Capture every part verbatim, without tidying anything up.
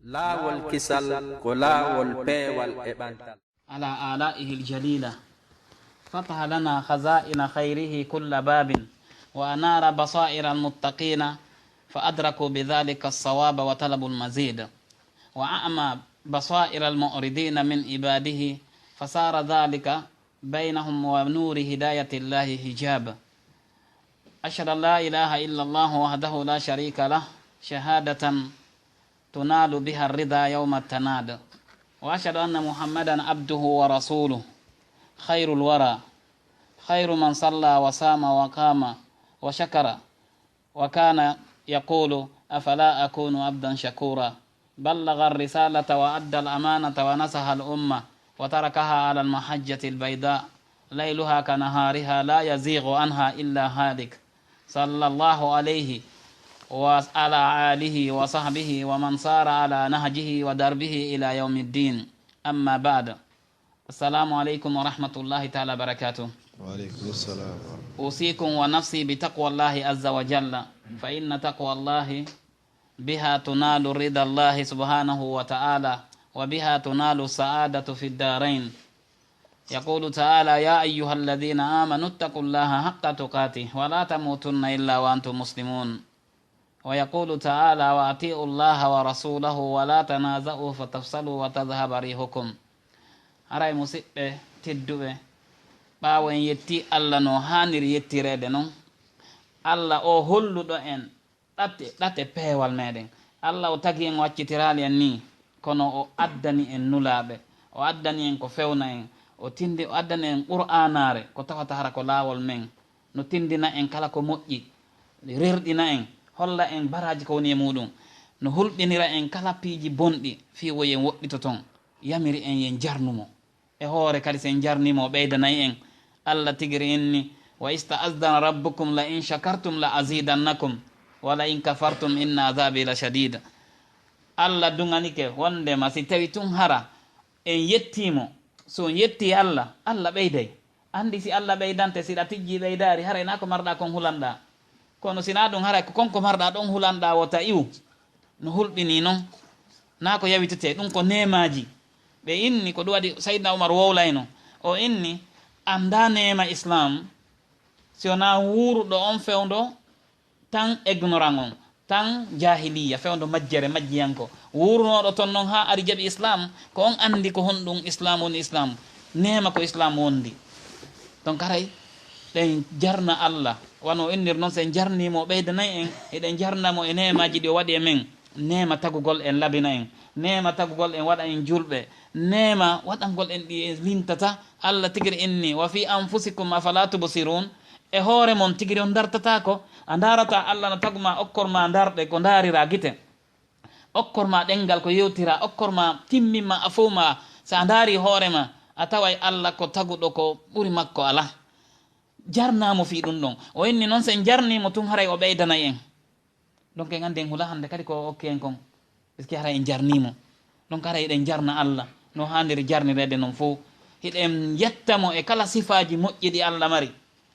Laawol kisal ko laawol peewal e ɓantal. على آلائه الجليلة، فتح لنا خزائن خيره كل باب، وأنار بصائر المتقين فأدركوا بذلك الصواب وطلبوا المزيد، وأعمى بصائر المعرضين من عباده فصار ذلك بينهم ونور هداية الله حجاب. أشهد أن لا إله إلا الله وحده لا شريك له شهادة تنال بها الرضا يوم التناد. وأشهد أن محمدا عبده ورسوله خير الورى، خير من صلى وصام وقام وشكر، وكان يقول: أفلا أكون عبدا شكورا؟ بلغ الرسالة وأدى الأمانة ونصح الأمة وتركها على المحجة البيضاء ليلها كنهارها لا يزيغ عنها إلا هالك، صلى الله عليه وعلى آله وصحبه ومن سار على نهجه ودربه إلى يوم الدين. أما بعد، السلام عليكم ورحمة الله تعالى وبركاته. وعليكم السلام ورحمة الله. أوصيكم ونفسي بتقوى الله عز وجل، فإن تقوى الله بها تنال رضا الله سبحانه وتعالى، وبها تنال السعادة في الدارين. يقول تعالى: يا أيها الذين آمنوا اتقوا الله حق تقاته ولا تموتن إلا وأنتم مسلمون. ويقول تعالى: وأطيعوا الله ورسوله ولا تنازعوا فتفشلوا وتذهب ريحكم. Haray, musiɓɓe tedduɓe, ɓaawo en yetti Allah no haaniri yettireede non, Allah o holluɗo en ɗate, ɗate peewal meɗen. Allah o tagi en, o accitiraali en nii, kono o addani en nulaaɓe, o addani en ko fewna en, o tindi, o addani en Qur'aanaare, ko tawata hara ko laawol men, no tindina en kala ko moƴƴi, rerɗina en, holla en baraaji ko woni e muuɗum, no hulɓinira en kala piiji bonɗi fii wo yen woɗɗito ton, yamiri en yen jarnu mo. E hoore kadi, si en jarnii mo, o ɓeydanay en. Allah tigiri inni: وإذ تأذن ربكم لئن شكرتم لأزيدنكم ولئن كفرتم إن عذابي لشديد. Allah duŋanike wondema si tawi tun hara en yettii mo, si on yettii Allah, Allah ɓeyday. Anndi si Allah ɓeydante, si ɗa tijjii ɓeydaari, haray naa ko marɗaa kon hulanɗaa. Kono si naa ɗum, haray ko kon ko marɗaa ɗon hulanɗaa wota iwu. No hulɓinii non. Naa ko yawitetee, ɗum ko neemaaji. Ɓe inni, ko ɗum waɗi Sayyidina Umar wowlayno. O inni, anndaa neema Islaam, si wonaa wuuruɗo on fewndo tan ignorant on, tan jaahiliya, fewndo majjere, majjiyanko. Wuurunooɗo ton non haa ari jaɓi Islaam, ko on anndi ko honɗum Islaam woni Islaam. Neema ko Islaam wondi. Donc haray, ɗen jarna Allah. Wano o innir non, si en jarnii mo, o ɓeydanay en, hiɗen jarna mo e neemaaji ɗi o waɗi e men. Neema tagugol en labina en. Neema tagugol en waɗa en julɓe. Neema waɗangol en ɗi en lintata. Allah tigiri inni: وفي أنفسكم أفلا تبصرون. E hoore mon tigiri on ndartataako? A ndaarataa Allah no tagu ma, okkor ma ndarɗe ko ndaariraa gite? Okkor ma ɗenngal ko yewtiraa, okkor ma timmin ma, a fow ma, so a ndaarii hoore ma, a taway Allah ko taguɗo, ko ɓuri makko alaa. Jarnaa mo fii ɗum ɗon. O inni non, si en jarnii mo tun, haray o ɓeydanay en. Donc en anndi en hula hannde kadi ko o okki en kon. Est-ce que haray en jarnii mo? Donc haray hiɗen jarna Allah no haaniri jarnireede non fow. Hiɗen yetta mo e kala sifaaji moƴƴi ɗi Allah mari.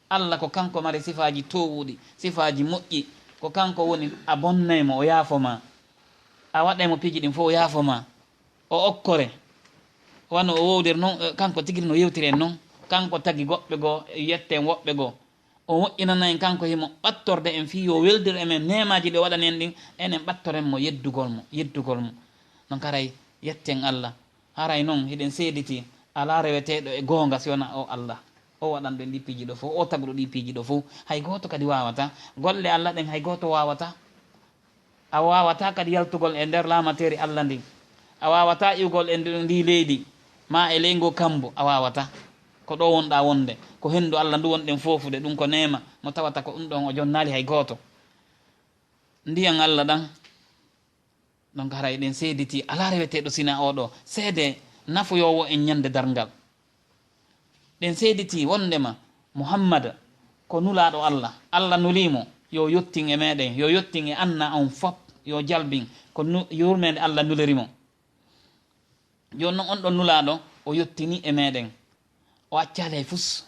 Allah ko kanko mari sifaaji toowuɗi, sifaaji moƴƴi. Ko kanko woni a bonnay mo, o yaafo ma. A waɗay mo piiji ɗin fow, o yaafo ma. O okkore. Wano o wowlir non, eh, kanko tigiri no yewtiri en non. Kanko tagi goɗɓe goo, yetten woɓɓe goo. O moƴƴinana en kanko, himo ɓattorde en fii yo weldir e men neemaaji ɗi o waɗani en ɗin, enen ɓattoren mo yeddugol mo, yeddugol mo. Donc haray yetten Allah. Haray non hiɗen seeditii alaa reweteeɗo e goonga si wonaa o Allah. O waɗanɗo en ɗi piiji ɗo fow, o taguɗo ɗi piiji ɗo fow. Hay gooto kadi waawataa. Golle Allah ɗen hay gooto waawataa. A waawataa kadi yaltugol e nder laamateeri Allah ndin. A waawataa iwgol e nd-, ndii leydi, maa e ley ngoo kambu, a waawataa. Ko ɗoo wonɗaa wonde, ko henndu Allah ndu wonɗen foofude, ɗum ko neema mo tawata ko ɗum ɗon o jonnaali hay gooto. Ndiyan Allah ɗan, donc haray ɗen seeditii alaa reweteeɗo sinaa oo ɗoo, seede nafuyoowo en ñande darngal. Ɗen seeditii wonndema Muhammad ko nulaaɗo Allah. Allah nulii mo yo yottin e meeɗen, yo yottin e anna on fop, yo jalbin ko nu-, yurmeende Allah nuliri mo. Jooni non on ɗon nulaaɗo o yottinii e meeɗen. O accaali hay fus.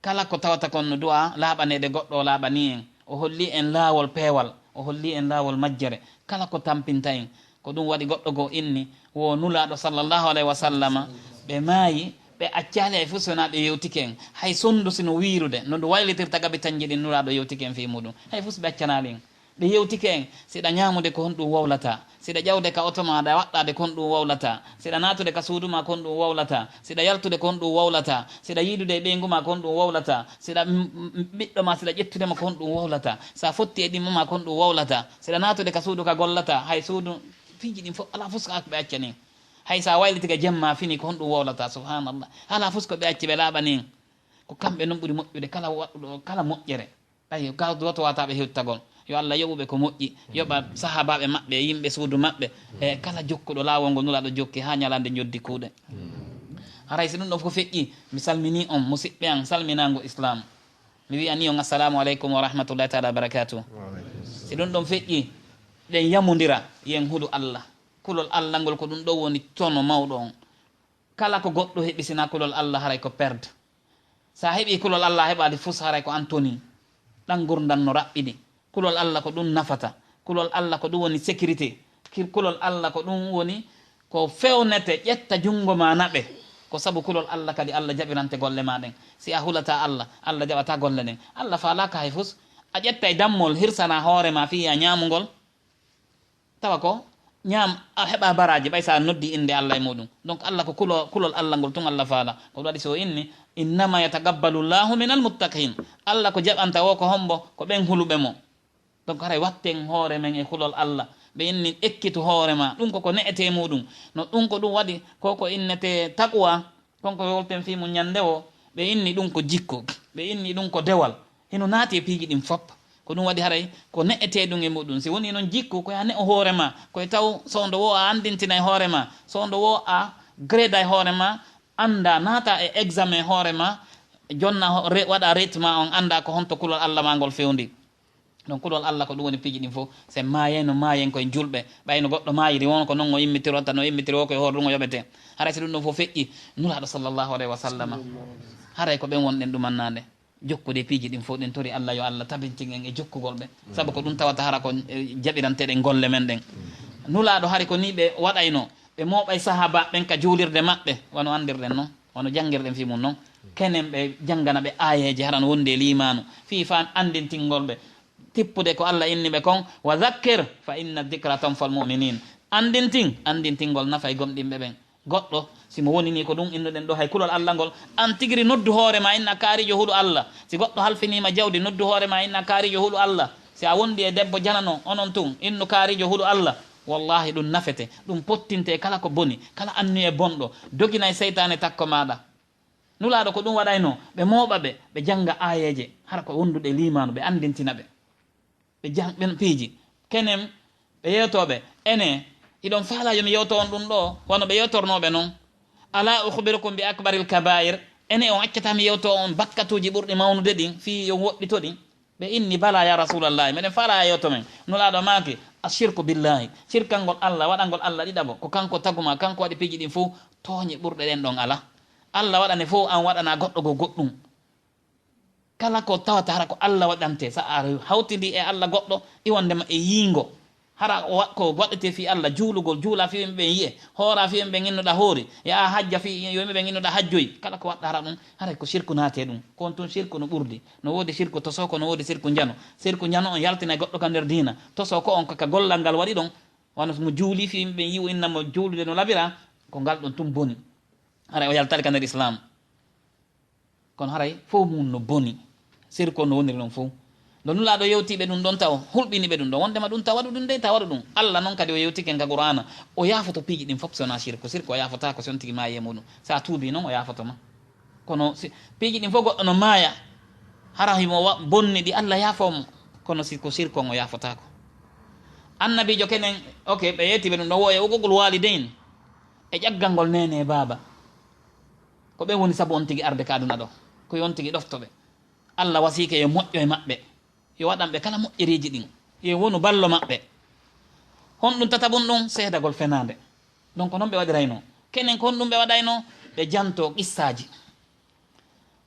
Kala ko tawata kon no du'a laaɓaneede goɗɗo o laaɓanii en. O hollii en laawol peewal, o hollii en laawol majjere. Kala ko tampinta en, Ko ɗum waɗi goɗɗo goo inni, wo Nulaaɗo sallallahu alayhi wa sallama, ɓe maayi, ɓe accaali hay fus wonaa ɓe yewtike en. Hay sonndu si no wiirude, no ndu waylitirta gabi tanji ɗin, Nulaaɗo yewtike en fii muɗum. Hay fus ɓe accanaali en. Ɓe yewtike en, siɗa ñaamude ko honɗum wowlata, siɗa ƴawde ka oto maa, ɗa waɗɗaade ko honɗum wowlata, siɗa naatude ka suudu maa ko honɗum wowlata, siɗa yaltude ko honɗum wowlata, siɗa yiidude e ɓeyngu maa ko honɗum wowlata, siɗa m-, m-, ɓiɗɗo maa siɗa ƴettude mo ko honɗum wowlata, sa fotti e ɗimmo maa ko honɗum wowlata, siɗa naatude ka suudu ka gollata, hay suudu piiji ɗin fof alaa fof ko ɓe accani. Hay sa waylitike jemma fini ko honɗum wowlata, subhanallah. Alaa fof ko ɓe acci ɓe laaɓani en. Ko kamɓe noon ɓuri moƴƴude kala waɗɗuɗo kala moƴƴere. Ayo, kala goto wata ɓe hewtagol. Yo Allah yoɓu ɓe ko moƴƴi, yoɓa sahaabaaɓe maɓɓe, yimɓe suudu maɓɓe, e kala jokkuɗo laawol ngol Nulaaɗo jokki haa ñalaande njoddi kuuɗe. Haray si ɗum ɗon fof feƴƴi, mi salminii on, musiɓɓe an, salminaango Islaam. Mi wi'anii on, "Assalaamu aleykum wa rahmatullahi taala wa barakaatuh." Si ɗum ɗon feƴƴi, ɗen yamondira, yen hulu Allah. Kulol Allah ngol ko ɗum ɗon woni tono mawɗo on. Kala ko goɗɗo heɓi sinaa kulol Allah, haray ko perd. Sa heɓi kulol Allah, a heɓaali fus, haray ko an toni. Ɗan ngurndan no raɓɓiɗi. Kulol Allah ko ɗum nafata. Kulol Allah ko ɗum woni sécurité. Ki-, kulol Allah ko ɗum woni ko fewnete, ƴetta junngo ma naɓe. Ko sabu kulol Allah kadi Allah jaɓirante golle ma ɗen. Si a hulataa Allah, Allah jaɓataa golle ɗen. Allah faalaaka hay fus. A ƴettay dammol, hirsana hoore ma fii a ñaamugol. Tawa ko ñaam, a heɓa baraaji, ɓay sa noddi innde Allah e muɗum. Donc, Allah ko kulo-, kulol Allah ngol tun Allah faala. Ko ɗum waɗi so o inni, "Innama yataqabbalu Llahu minal muttaqin." Allah ko jaɓanta o ko hombo? Ko ɓen huluɓe mo. Donc, haray watten hoore men e kulol Allah. Ɓe inni, "Ekkitu hoore ma." Ɗum ko ko ne'etee muɗum. No ɗum ko ɗum waɗi, ko ko innetee taqwa. Kon ko yolten fii mum ñannde woo, ɓe inni ɗum ko jikku, ɓe inni ɗum ko dewal. Hino naati e piiji ɗin fop. Ko ɗum waɗi haray ko ne'etee ɗum e muɗum. Si wonii non jikku, ko yo a ne'o hoore maa, ko e taw soondo woo a anndintinay hoore maa, soondo woo a greday hoore maa, anndaa, naata e examen hoore maa, jonna ho-, re-, waɗa ret maa on, anndaa ko honto kulol Allah maa ngol fewndi. Donc, kulol Allah ko ɗum woni piiji ɗin fof. Se maayay no maayen koye julɓe. Ɓay no goɗɗo maayiri, won ko non o immitirota, no immitiri o koye hoore ɗum o yoɓete. Haray si ɗum ɗon fof feƴƴi, Nulaaɗo sallallahu alayhi wa sallam, haray ko ɓen wonɗen ɗumannaade. Jokkude piiji ɗin fof, ɗen tori Allah yo Allah tabintin en e jokkugol ɓe. Sabu ko ɗum tawata hara ko, eh, jaɓiranteɗen golle men ɗen. Nulaaɗo hari ko ni ɓe waɗayno. Ɓe mooɓay sahaabaaɓe ɓen ka juulirde maɓɓe, wano anndirɗen non, wano janngirɗen fii mum non. Kenen ɓe janngana ɓe aayeeje hara no wondi e liimaanu, fii faan anndintingol ɓe, tippude ko Allah inni ɓe kon, "Wa dhakkir fa inna dhikra tanfa'ul mu'minin." Anndintin, anndintingol nafay gomɗinɓe ɓen. Goɗɗo, si mo woni ni ko ɗum innuɗen ɗo, hay kulol Allah ngol, an tigiri noddu hoore ma, inna kaarijo hulu Allah. Si goɗɗo halfiniima jawdi, noddu hoore ma, inna kaarijo hulu Allah. Si a wondi e debbo janano, onon tun, innu kaarijo hulu Allah. Wallahi, ɗum nafete, ɗum pottinte e kala ko boni, kala anniye bonɗo, doginay seytaane takko maaɗa. Nulaaɗo ko ɗum waɗayno, ɓe mooɓa ɓe, ɓe jannga aayeeje, hara ko wondude e liimaanu, ɓe anndintina ɓe. Ɓe jang-, ɓen piiji. Kenen, ɓe yeewtoo ɓe, ene, hiɗon faalaa yo mi yeewto on ɗum ɗo, wano ɓe yeewtornoo ɓe non. "Alaa ukhbirukum bi akbaril kabaa'ir?" Ene, on accataa mi yeewto on bakkatuuji ɓurɗi mawnude ɗin, fii yo woɗɗito ɗin? Ɓe inni, "Balaa, yaa Rasuulallahi, meɗen faalaa a yeewto men." Nulaaɗo maaki, "Ashirku billahi, shirkangol Allah, waɗangol Allah ɗiɗaɓo, ko kanko tagu maa, kanko waɗi piiji ɗin fof, tooñe ɓurɗe ɗen ɗon alaa. Allah waɗane fof, an waɗana goɗɗo goo goɗɗum. Kala ko tawata hara ko Allah waɗante, sa a hawtindii e Allah goɗɗo, iwandema e yiingo." Hara o wa-, ko waɗetee fii Allah, juulugol, juula fii yimɓe ɓen yi'e, hoora fii yimɓe ɓen innuɗa hoori, yaha hajja fii yo yimɓe ɓen innuɗa hajjoyi. Kala ko waɗɗa hara ɗum, haray ko sirku naatee ɗum. Ko on tun sirku no ɓurdi. No woodi sirku tosoo ko, no woodi sirku njano. Sirku njano on yaltinay goɗɗo ka nder diina. Tosoo ko on ko ka gollal ngal waɗi ɗon. Wano mo juuli fii yimɓe ɓen yi'u inna mo juulude no labira, ko ngal ɗon tun boni. Haray o yaltali ka nder Islaam. Kono haray fof mum no boni. Sirku on no woniri ɗon fof. No Nulaaɗo yewtii ɓe ɗum ɗon taw, hulɓini ɓe ɗum ɗon. Wondema ɗum taw waɗu ɗum de, taw waɗu ɗum. Allah non kadi o yewtike en ka Qur'aana. O yaafoto piiji ɗin fof so wonaa sirku. Sirku o yaafotaako si on tigi maayi e muɗum. Sa tuubii non o yaafoto ma. Kono si, piiji ɗin fof goɗɗo no maaya. Hara himo wa-, bonni ɗi Allah yaafoo mo. Kono si ko sirku on o yaafotaako. Annabiijo kenen, ok, ɓe yewtii ɓe ɗum ɗon wo e uquuqul waalidayn. E ƴaggangol neene e baaba. Ko ɓen woni sabu on tigi arde ka aduna ɗo. Ko yo on tigi ɗofto ɓe. Allah wasiike yo moƴƴo e maɓɓe. Yo waɗan ɓe kala moƴƴereeji ɗin. Yo wonu ballo maɓɓe. Honɗum tatabun ɗum? Seedagol fenaande. Donc, ko non ɓe waɗirayno. Kenen ko honɗum ɓe waɗayno? Ɓe janto qissaaji.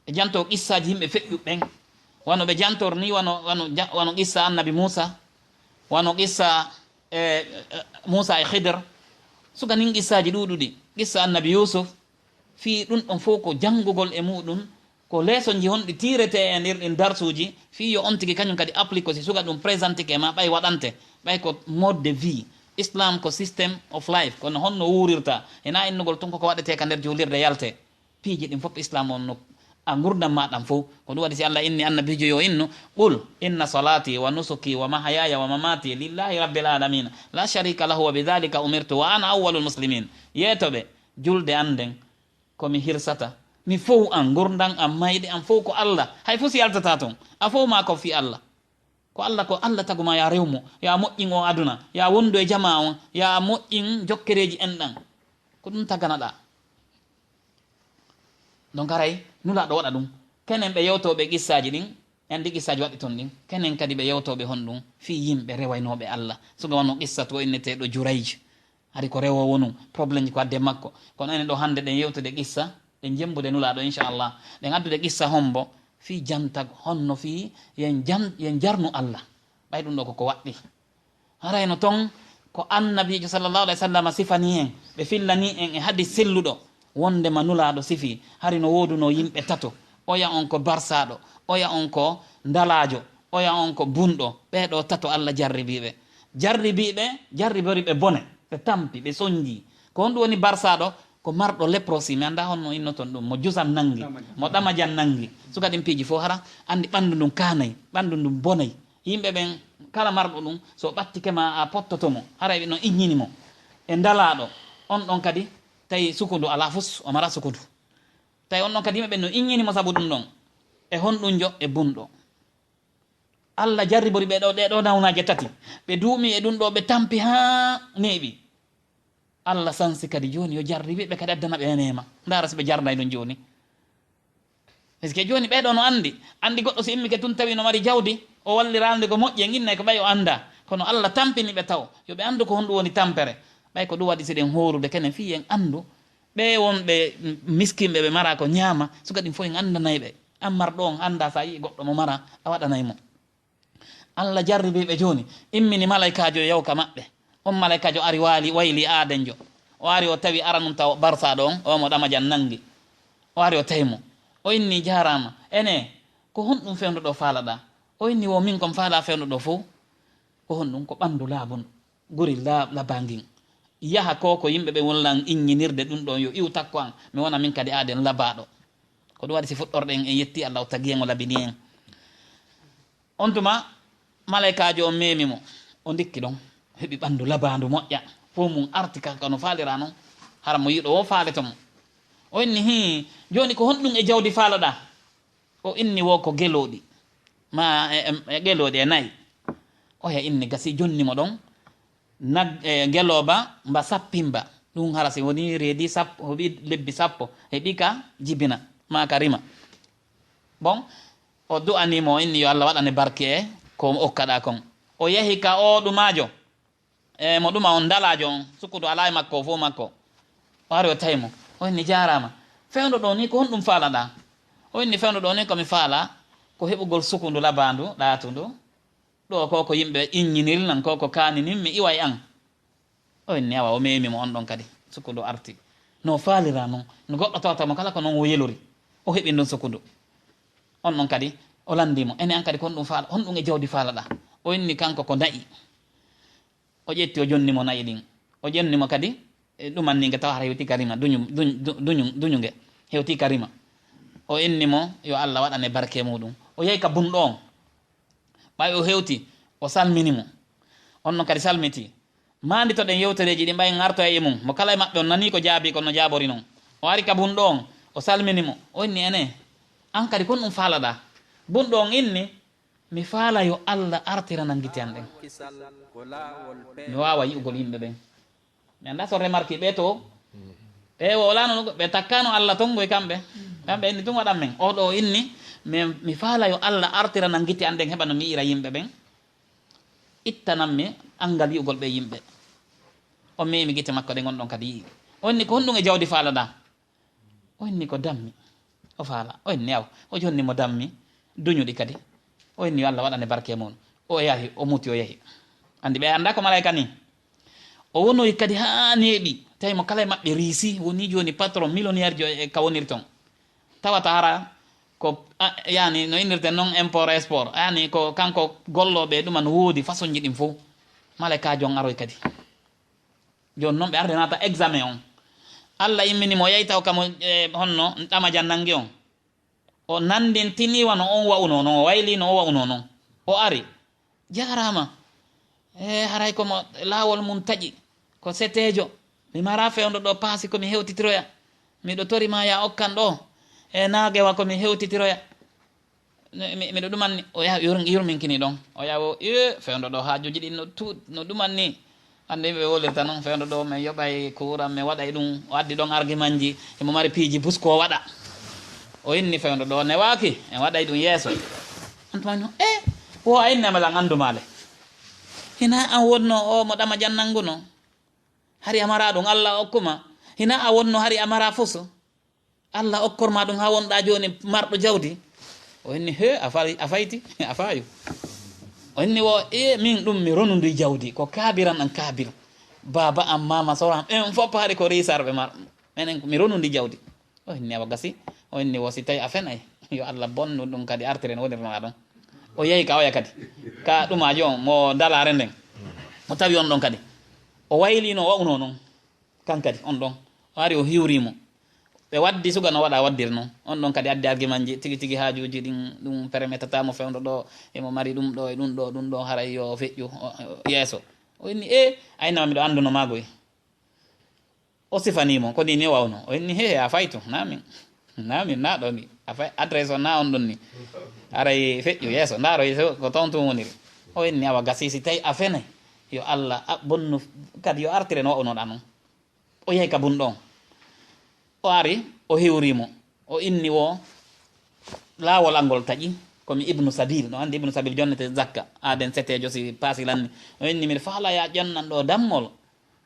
Ɓe janto qissaaji yimɓe feƴƴuɓe ɓen. Wano ɓe jantor ni, wano, wano ja-, wano qissa Annabi Muusa, wano qissa e, e, Muusa e Khidir. Suka nin qissaaji ɗuuɗuɗi, qissa annabi Yuusuf, fii ɗun ɗon fow ko janngugol e muɗum, ko leesonji honɗi tiiretee e nder ɗin darsuuji, fii yo on tigi kañum kadi applique si suka ɗum présentike ma, ɓay waɗante, ɓay ko mode de vie. Islam ko system of life, kono honno wuurirta, hinaa innugol tun koko waɗetee ka nder juulirde yalte. Piiji ɗin fof Islam on no a ngurdam ma ɗam fof. Ko ɗum waɗi si Allah inni annabiijo yo innu, "Qul inna salati wa nusuki wa mahayaya wa mamati lillahi rabbil alamin, la sharika lahu wa bidhalika umirtu wa ana awwalul muslimin." Yeeto ɓe, julde an nden, ko mi hirsata. Mi fow an, ngurdam an, mayde an fow ko Allah. Hay fof si yaltata ton, a fow ma ko fii Allah. Ko Allah, ko Allah tagu ma, ya rew mo, ya moƴƴin o aduna, ya wondu e jamaa on, ya moƴƴin jokkereeji en ɗan. Ko ɗum taganaɗaa. Donc haray Nulaaɗo waɗa ɗum. Kenen ɓe yewtooɓe qissaaji ɗin, en di qissaaji waɗi ton ɗin. Kenen kadi ɓe yewtooɓe honɗum fii yimɓe rewaynooɓe Allah. Suga wano qissatu o inneteeɗo Jurayj. Hari ko rewo wonu, problème ko adde makko. Kono enen ɗo hannde ɗen yewtude qissa, ɗen jembude Nulaaɗo, inchallah. Ɗen addude qissa hombo, fii jantag honno fii yen jan-, yen jarnu Allah. Ɓay ɗum ɗo ko ko waɗɗi. Harayno ton ko annabiijo sallallahu alayhi wa sallam sifani en, ɓe fillani en e hadis selluɗo, wondema Nulaaɗo sifi, hari no woodunoo yimɓe tato, oya on ko barsaaɗo, oya on ko ndalaajo, oya on ko bunɗo, ɓee ɗoo tato Allah jarribii ɓe. Jarribii ɓe, jarribori ɓe bone, ɓe tampi, ɓe sonjii. Ko honɗum woni barsaaɗo? Ko marɗo léprosie, mi anndaa honno innoton ɗum, mo jusam nanngi, mo ɗamajan nanngi. Suka ɗin piiji fof hara anndi ɓanndu ndun kaanay, ɓanndu ndun bonay. Yimɓe ɓen, kala marɗo ɗum, so ɓattike ma, a pottoto mo, haray ɓe no inñini mo. E ndalaaɗo, on ɗon kadi, tawi sukundu alaa fus, o mara sukundu. Tawi on ɗon kadi, yimɓe ɓen no inñini mo sabu ɗum ɗon. E honɗunjo? E bunɗo. Allah jarribori ɓe ɗo, ɗee ɗoo nawnaaje tati. Ɓe duumi e ɗum ɗoo, ɓe tampi haa neeɓi. Allah sansi kadi jooni yo jarribi ɓe kadi, addana ɓe neema. Ndaara si ɓe jarnay ɗum jooni. Parce que jooni ɓee ɗoo no anndi, anndi goɗɗo si immike tun tawi no mari jawdi, o walliraande ko moƴƴi, en innay ko ɓay o anndaa. Kono Allah tampini ɓe taw, yo ɓe anndu ko honɗum woni tampere. Ɓay ko ɗum waɗi si ɗen hoorude kenen fii en anndu, ɓee wonɓe miskinɓe ɓe maraa ko ñaama, suka ɗin fof en anndanay ɓe. An marɗo on anndaa, so a yi'i goɗɗo mo maraa, a waɗanay mo. Allah jarribii ɓe jooni, immini malaykaajo e yaw ka maɓɓe. On malaykaajo ari waali, wayli aadenjo. O ari o tawi aranun taw barsaaɗo on, o mo ɗamajan nanngi. O ari o tawi mo. O inni, "Jaaraama. Enee, ko honɗum fewndo ɗoo faalaɗaa?" O inni, "Wo min kon faalaa fewndo ɗoo fow." "Ko honɗum?" "Ko ɓanndu laabun, guri la-, labaangin. Yaha ko, ko yimɓe ɓe wonlan inñinirde ɗum ɗon, yo iw takko an, mi wona min kadi aaden labaaɗo." Ko ɗum waɗi si fuɗɗorɗen en yetti Allah, o tagi en, o labini en. On tuma, malaykaajo on meemi mo, o ndikki ɗon, heɓi ɓanndu labaandu moƴƴa, fow mum arti ka, ka no faaliraa non, hara mo yiɗo wo faaleto mo. O inni, "Hii, jooni ko honɗum e jawdi faalaɗaa?" O inni, "Wo ko gelooɗi, ma e, e, e gelooɗi e nayi." Oya inni, gasi jonni mo ɗon, nag-, e, gelooba mba sappimba. Ɗum hara si woni reedi sappo, heɓi lebbi sappo, heɓi ka jibina, ma ka rima. Bon, o du'anii mo, o inni yo Allah waɗane barke e ko okkaɗaa kon. O yahi ka oo ɗumaajo, e mo ɗuma on, ndalaajo on, sukkudu alaa e makko, o fow makko. O ari o tawi mo. O inni, "Jaaraama. Fewndo ɗoo ni, ko honɗum faalaɗaa?" O inni, "Fewndo ɗoo ni, ko mi faalaa, ko heɓugol sukundu labaandu, ɗaatundu. Ɗoo ko, ko yimɓe inñiniri lan, ko, ko kaaninin mi iwa e an." O inni, awa, o meemi mo on ɗon kadi. Sukkundu arti. No faaliraa non, no goɗɗo tawata mo kala ko non o yelori. O heɓi ndun sukkundu. On ɗon kadi, o lanndii mo, "Ene an kadi, ko honɗum faala-, honɗum e jawdi faalaɗaa?" O inni, kanko ko na'i. O ƴetti, o jonni mo na'i ɗin. O jonni mo kadi, e, ɗumanninge tawa hara hewti ka rima, duñu, duñ-, du-, duñu, duñunge. Hewti ka rima. O inni mo, yo Allah waɗane barke muɗum. O yahi ka bunɗo on. Ɓay o hewti, o salmini mo. On non kadi salmiti. Maanditoɗen yewtereeji ɗin, ɓay en artoya e mum. Mo kala e maɓɓe on nanii ko jaabii kon no jaabori non. O ari ka bunɗo on, o salmini mo. O inni, ene, an kadi kon ɗum faalaɗaa? Bunɗo on inni, mi faala yo Allah artirana gite an ɗen. Mi waawa yi'ugol yimɓe ɓen. Mi anndaa so remarque ɓe to. Ɓe wolaano ɗum, ɓe takkaano Allah ton ngoy kamɓe. Kamɓe inni ɗum waɗan men. Oo ɗoo inni, mi, mi faala yo Allah artirana gite an ɗen heɓa no mi yi'ira yimɓe ɓen. Ittanan mi anngal yi'ugol ɓe yimɓe. O meemi gite makko ɗen, on ɗon kadi yi'i. O inni, ko honɗum e jawdi faalaɗaa? O inni, ko dammi. O faala. O inni, aw. O jonni mo dammi. Duñuɗi kadi. O inni, yo Allah waɗane barke mum. O yahi, o muti, o yahi. Anndi ɓe anndaa ko malaa'ika ni. O wonoyi kadi haa neeɓi, tawi mo kala e maɓɓe riisi, woni jooni patron millionnaire jo e ka woniri toon. Tawata hara ko, a, yani, no innirten noon, import export. Yani, ko kanko gollooɓe e ɗuma no woodi façon ji ɗin fof. Malaykaajo on aroy kadi. Jooni noon ɓe arde naata examen on. Allah immini mo, o yahi taw kamo, e, honno, ɗama jannangi on. O nanndintini wano on wa'unoo noon, o waylii no o wa'unoo noon. O ari, "Jaaraama. E, haray ko mo laawol mum taƴi, ko seteejo. Mi maraa fewndo ɗo paasi ko mi hewtitiroya. Miɗo tori ma ya okkan ɗo. E, naagewa ko mi hewtitiroya." Mi, mi, miɗo ɗumanni, o yaha yur-, yurminkini ɗon. O yaha o, "Ee, fewndo ɗo haajuuji ɗin no tu-, no ɗumanni." Hannde yimɓe ɓe wolirta noon, fewndo ɗo, min yoɓay kuuran, min waɗay ɗum. O addi ɗon argimanji, emo mari piiji bus ko o waɗa. O inni fewndo ɗo newaaki, en waɗay ɗum yeeso. On tuma no, "Eh, wo a inni amalan anndu maale. Hina an wonno o mo ɗama jannanguno. Hari a mara ɗum, Allah okkuma. Hina a wonno hari a mara fuso. Allah okkor ma ɗum haa wonɗaa jooni marɗo jawdi." O inni, "He, a fay-, a fayti, a faayu." O inni wo, "E, min ɗum mi ronundi jawdi, ko kaabiran an kaabir. Baaba am, maama sora am, ɓen fof hari ko riisarɓe mar-, menen mi ronundi jawdi." O inni, "Awa gasi." O inni wo, "Si tawi a fenay, yo Allah bonnu ɗum kadi artire no wonirnoɗaa ɗum." O yehi ka oya kadi, ka ɗumaajo on, mo dalaare nden. O tawi on ɗon kadi. O waylino, o wa'uno non. Kan kadi, on ɗon, o ari, o hiwri mo. Ɓe waddi suga no waɗa waddiri non. On ɗon kadi addi argument ji, tigi tigi haajuuji ɗin, ɗum permetata mo fewndo ɗo, emo mari ɗum ɗo e ɗum ɗo, ɗum ɗo, haray yo feƴƴu, o, o, yeeso. O inni, "E, a innama miɗo annduno maagoy." O sifani mo, ko ni ni wawno. O inni, "He, he, a faytu, na min. Na min, na ɗo ni. A fay, adresse o na on ɗon ni. Haray feƴƴu yeeso, ndaaro yeeso, ko toon tun woniri." O inni, "Awa gasi, si tawi a fenay, yo Allah a bonnu, kadi yo artire no wa'unoɗaa non." O yahi ka bunɗo on. O ari, o hiwri mo. O inni wo, "Laawol angol taƴi, ko mi Ibnu Sabil." No anndi Ibnu Sabil jonnete zakka, aaden seteejo si paasi lanni. O inni, "Miɗo faala ya ƴonnan ɗo dammol,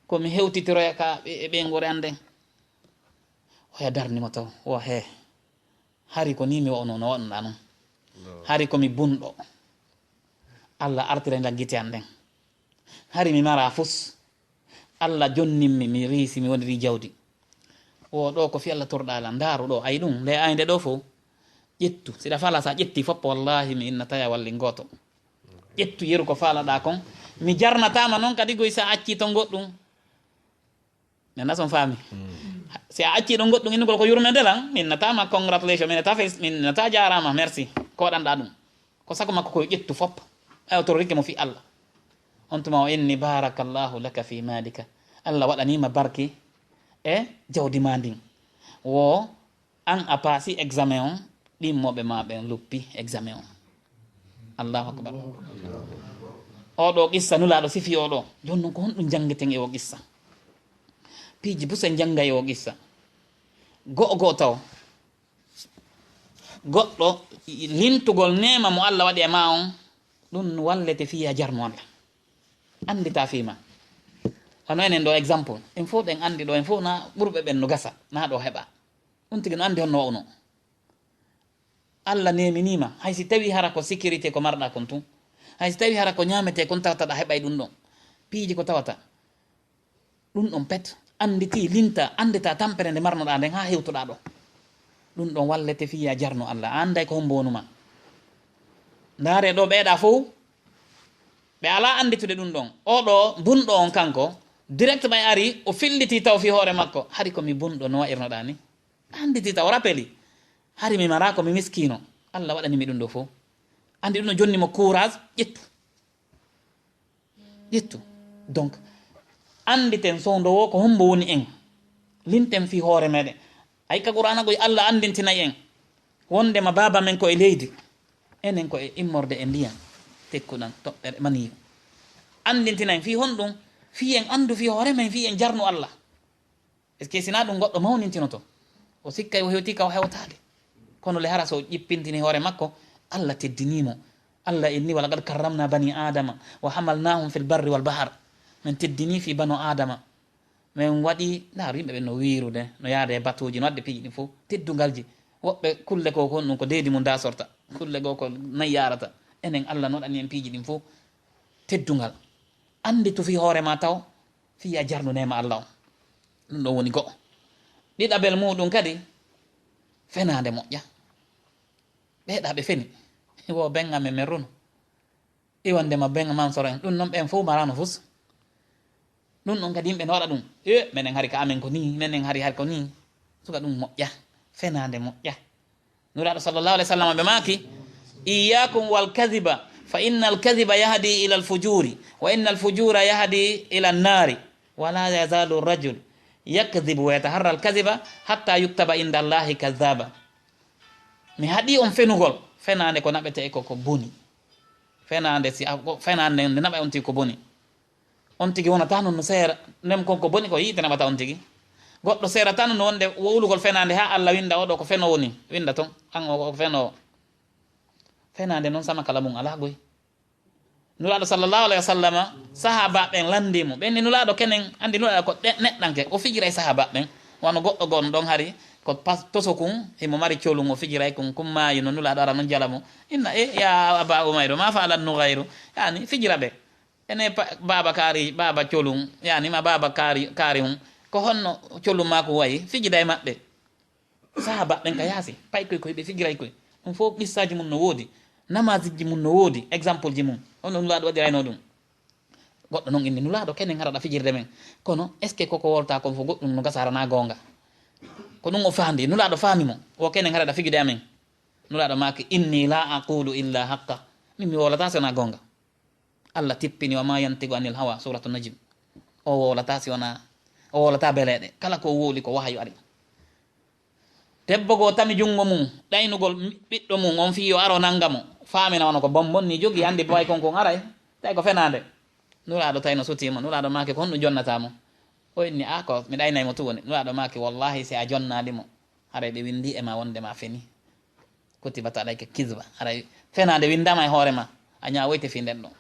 ko mi hewtitiroya ka ɓe-, e ɓeynguure an nden." Oya darni mo taw, wo he. Hari ko ni mi wa'uno no waɗunoɗaa non. Hari ko mi bunɗo. Allah artiray lan gite an ɗen. Hari mi mara fus. Allah jonnin mi, mi riisi, mi woniri jawdi. Wo ɗo ko fii Allah torɗaa lan. Ndaaru ɗo, ay ɗum, nde aynde ɗo fof. Ƴettu. Si ɗa fala sa ƴetti fop, wallahi mi innata ya walli gooto. Ƴettu yeru ko faalaɗaa kon. Mi jarnataama non kadi goy sa acci ton goɗɗum. Nana son faami. Si a acci ɗon goɗɗum innugol ko yurmende lan, min nataama congratulation, min nata fes-, min nata jaaraama, merci. Ko waɗanɗaa ɗum. Ko sago makko ko yo ƴettu fop. Ay o tororike mo fii Allah. On tuma o inni, "Barakallahu laka fi malika." Allah waɗaniima barki e jawdi ma ndin. Wo an a paasi examen on, ɗimmoɓe ma ɓen luppi examen on. Allahu akbar. Oɗo qissa Nulaaɗo sifi oɗo. Jooni non ko honɗum janngeten e o qissa? Piiji busen jannga e o qissa. Go'o go'o taw. Goɗɗo lintugol neema mo Allah waɗi e ma on, ɗum wallete fii a jarno Allah. Anndita fii ma. Hono enen ɗo exemple. En fof ɗen anndi ɗo, en fof na ɓurɓe ɓen no gasa, na ɗo heɓa. Ɗum tigi no anndi honno wa'uno. Allah neeminii ma, hay si tawii hara ko sécurité ko marɗaa kon tun, hay si tawii hara ko ñaametee kon tawata ɗa heɓay ɗum ɗon, piiji ko tawata ɗum ɗon pet, annditii, linta, anndita tampere nde marnoɗaa nden haa hewtoɗaa ɗo. Ɗum ɗon wallete fii ya jarno Allah, a annday ko hombo wonu ma. Ndaare ɗo ɓeeɗa fow, ɓe alaa annditude ɗum ɗon. Oɗo bunɗo on kanko, direct ɓay ari, o filliti taw fii hoore makko, hari ko mi bunɗo no wa'irnoɗaa ni. Annditi taw, rappeli. Hari mi maraa ko mi miskiino. Allah waɗani mi ɗum ɗo fof. Anndi ɗum no jonni mo courage, ƴettu. Ƴettu. Donc, annditen sowndo wo ko hombo woni en. Linten fii hoore meɗen. Ay ka Qur'aana goy Allah anndintinay en. Wondema baaba men ko e leydi. Enen ko e immorde e ndiyan. Tekkuɗan toɓɓere maniyu. Anndintinay fii honɗum? Fii en anndu fii hoore men, fii en jarnu Allah. Est-ce que sinaa ɗum goɗɗo mawnintinoto? O sikkay o hewtii ka o hewtaali. Kono le hara so o ƴippintini hoore makko, Allah teddinii mo. Allah inni, "Wa laqad karramna bani Adama, wa hamalnahum fil barri wal bahar." Min teddinii fii banu Adama. Min waɗi, ndaaru yimɓe ɓen no wiirude, no yaade e batuuji, no waɗde piiji ɗin fof. Teddungalji. Woɓɓe kulle ko, ko honɗum ko deedi mum daasorta. Kulle goo ko nayi yaarata. Enen Allah no waɗani en piiji ɗin fof. Teddungal. Annditu fii hoore ma taw. Fii a jarnu neema Allah on. Ɗum ɗon woni go'o. Ɗiɗaɓel muuɗum kadi, fenaande moƴƴa. Ɓeeɗa ɓe feni. Wo ben amen men runu. Iwande ma ben mansoro en. Ɗum non ɓen fof marano fus. Ɗum ɗon kadi yimɓe no waɗa ɗum. E, menen hari ka amen ko nii, menen hari hari ko nii. Suka ɗum moƴƴa. Fenaande moƴƴa. Nulaaɗo sallallahu alayhi wa sallam ɓe maaki, "Iyyakum wal kadhiba, fa innal kadhiba yahdi ila al fujuri, wa innal fujura yahdi ila an nari, wa la yazalu rajul yakdhibu wa yataharra al kadhiba hatta yuktaba inda Allahi kadhaba." Mi haɗi on fenugol, fenaande ko naɓete ko, ko boni. Fenaande si a, ko, fenaande nde naɓa on tigi ko boni. On tigi wonata noon no seera, nem kon ko boni ko yiite naɓata on tigi. Goɗɗo seerata noon wonde wowlugol fenaande haa Allah winda oɗo ko fenoowo ni, winda toon, an o ko fenoowo. Fenaande noon sama kala mum alaa goy. Nulaaɗo sallallahu alayhi wa sallama, sahaaba ɓen lanndii mo. Ɓen ni Nulaaɗo kenen, anndi Nulaaɗo ko ɗe-, neɗɗanke, o fijiray sahaaba ɓen. Wano goɗɗo gon ɗon hari, ko pas-, toso kun, himo mari colun, o fijiray kun, kun maayi no Nulaaɗo ara noon jala mo. Inna, e, ya Aba Umayru, ma fa'ala nugayru? Yani, fijira ɓe. Ene pa-, baaba kaari, baaba colun, yani ma baaba kaari, kaari hun. Ko honno colun maaku wayi? Fijida e maɓɓe. Sahaaba ɓen ka yaasi, pay koy koy ɓe fijiray koy. Ɗum fof qissaaji mum no woodi, namaasijji mum no woodi, exemple ji mum. Honno Nulaaɗo waɗirayno ɗum? Goɗɗo non inni, "Nulaaɗo, kenen hara ɗa fijirde men. Kono, est-ce que koko wolta kon fof goɗɗum no gasa hara na goonga?" Ko ɗum o faandi, Nulaaɗo faami mo. "O kenen hara ɗa fijude amen." Nulaaɗo maaki, "Inni la aqulu illa haqqa." Min mi wowlata si wona goonga. Allah tippini, "Wa ma yantiqu anil hawa," Suratu Najm. O wowlata si wona, o wowlata beleeɗe. Kala ko o wowli ko wahayu ari. Debbo goo tami junngo mum, ɗaynugol ɓiɗɗo mum, on fii yo aro nannga mo. Faamina wano ko bonbon ni jogii, anndi boy kon kon aray. Tawi ko fenaande. Nulaaɗo tawi no sutii mo. Nulaaɗo maaki, "Ko honɗum jonnataa mo?" O inni, "A ko mi ɗaynay mo tun woni." Nulaaɗo maaki, "Wallahi si a jonnaali mo, haray ɓe winndi e ma wonde ma feni." Kutibat alayka kizba. Haray fenaande winndama e hoore ma. A ñaawoyte fii nden ɗon.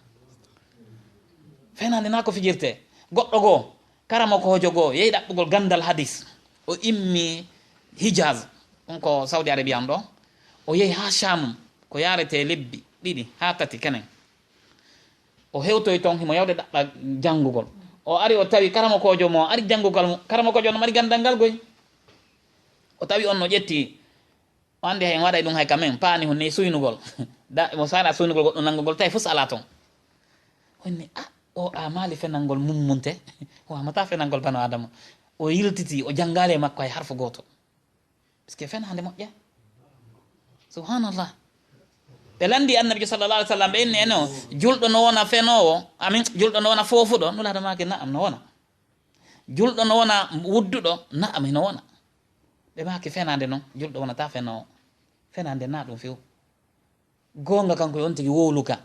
Fenaande na ko fijirte. Goɗɗo goo, karamokoojo goo, yehi ɗaɓɓugol ganndal hadis. O immi Hijaz, ɗum ko Saudi Arabia on ɗo. O yehi haa Sham, ko yaarete lebbi ɗiɗi haa tati kenen. O hewtoyi ton, himo yawde ɗaɓɓa janngugol. O ari, o tawi karamokoojo mo ari janngugal mo. Karamokoojo on no mari ganndal ngal goy. O tawi on no ƴetti O anndi hay en waɗay ɗum hay ka men, paani hun ni suynugol. Da, mo saara suynugol goɗɗum nanngugol, tawi fus alaa ton. O inni, "Ah, o amaali fenangol mummunte, o amata fenangol bano Adama." O yiltiti, o janngaali e makko hay harfu gooto. Parce que fenaande moƴƴa. Subhanallah. Ɓe lanndi Annabiijo sallallahu alaihi wasallam, ɓe inni, "Eno, julɗo no wona fenoowo, amin, julɗo no wona foofuɗo?" Nulaaɗo maaki, "Na'am, no wona." Julɗo no wona wudduɗo? Na'am, hino wona. Ɓe maaki fenaande non, julɗo wonata fenoowo. Fenaande na ɗum few. Goonga kanko e on tigi wowluka.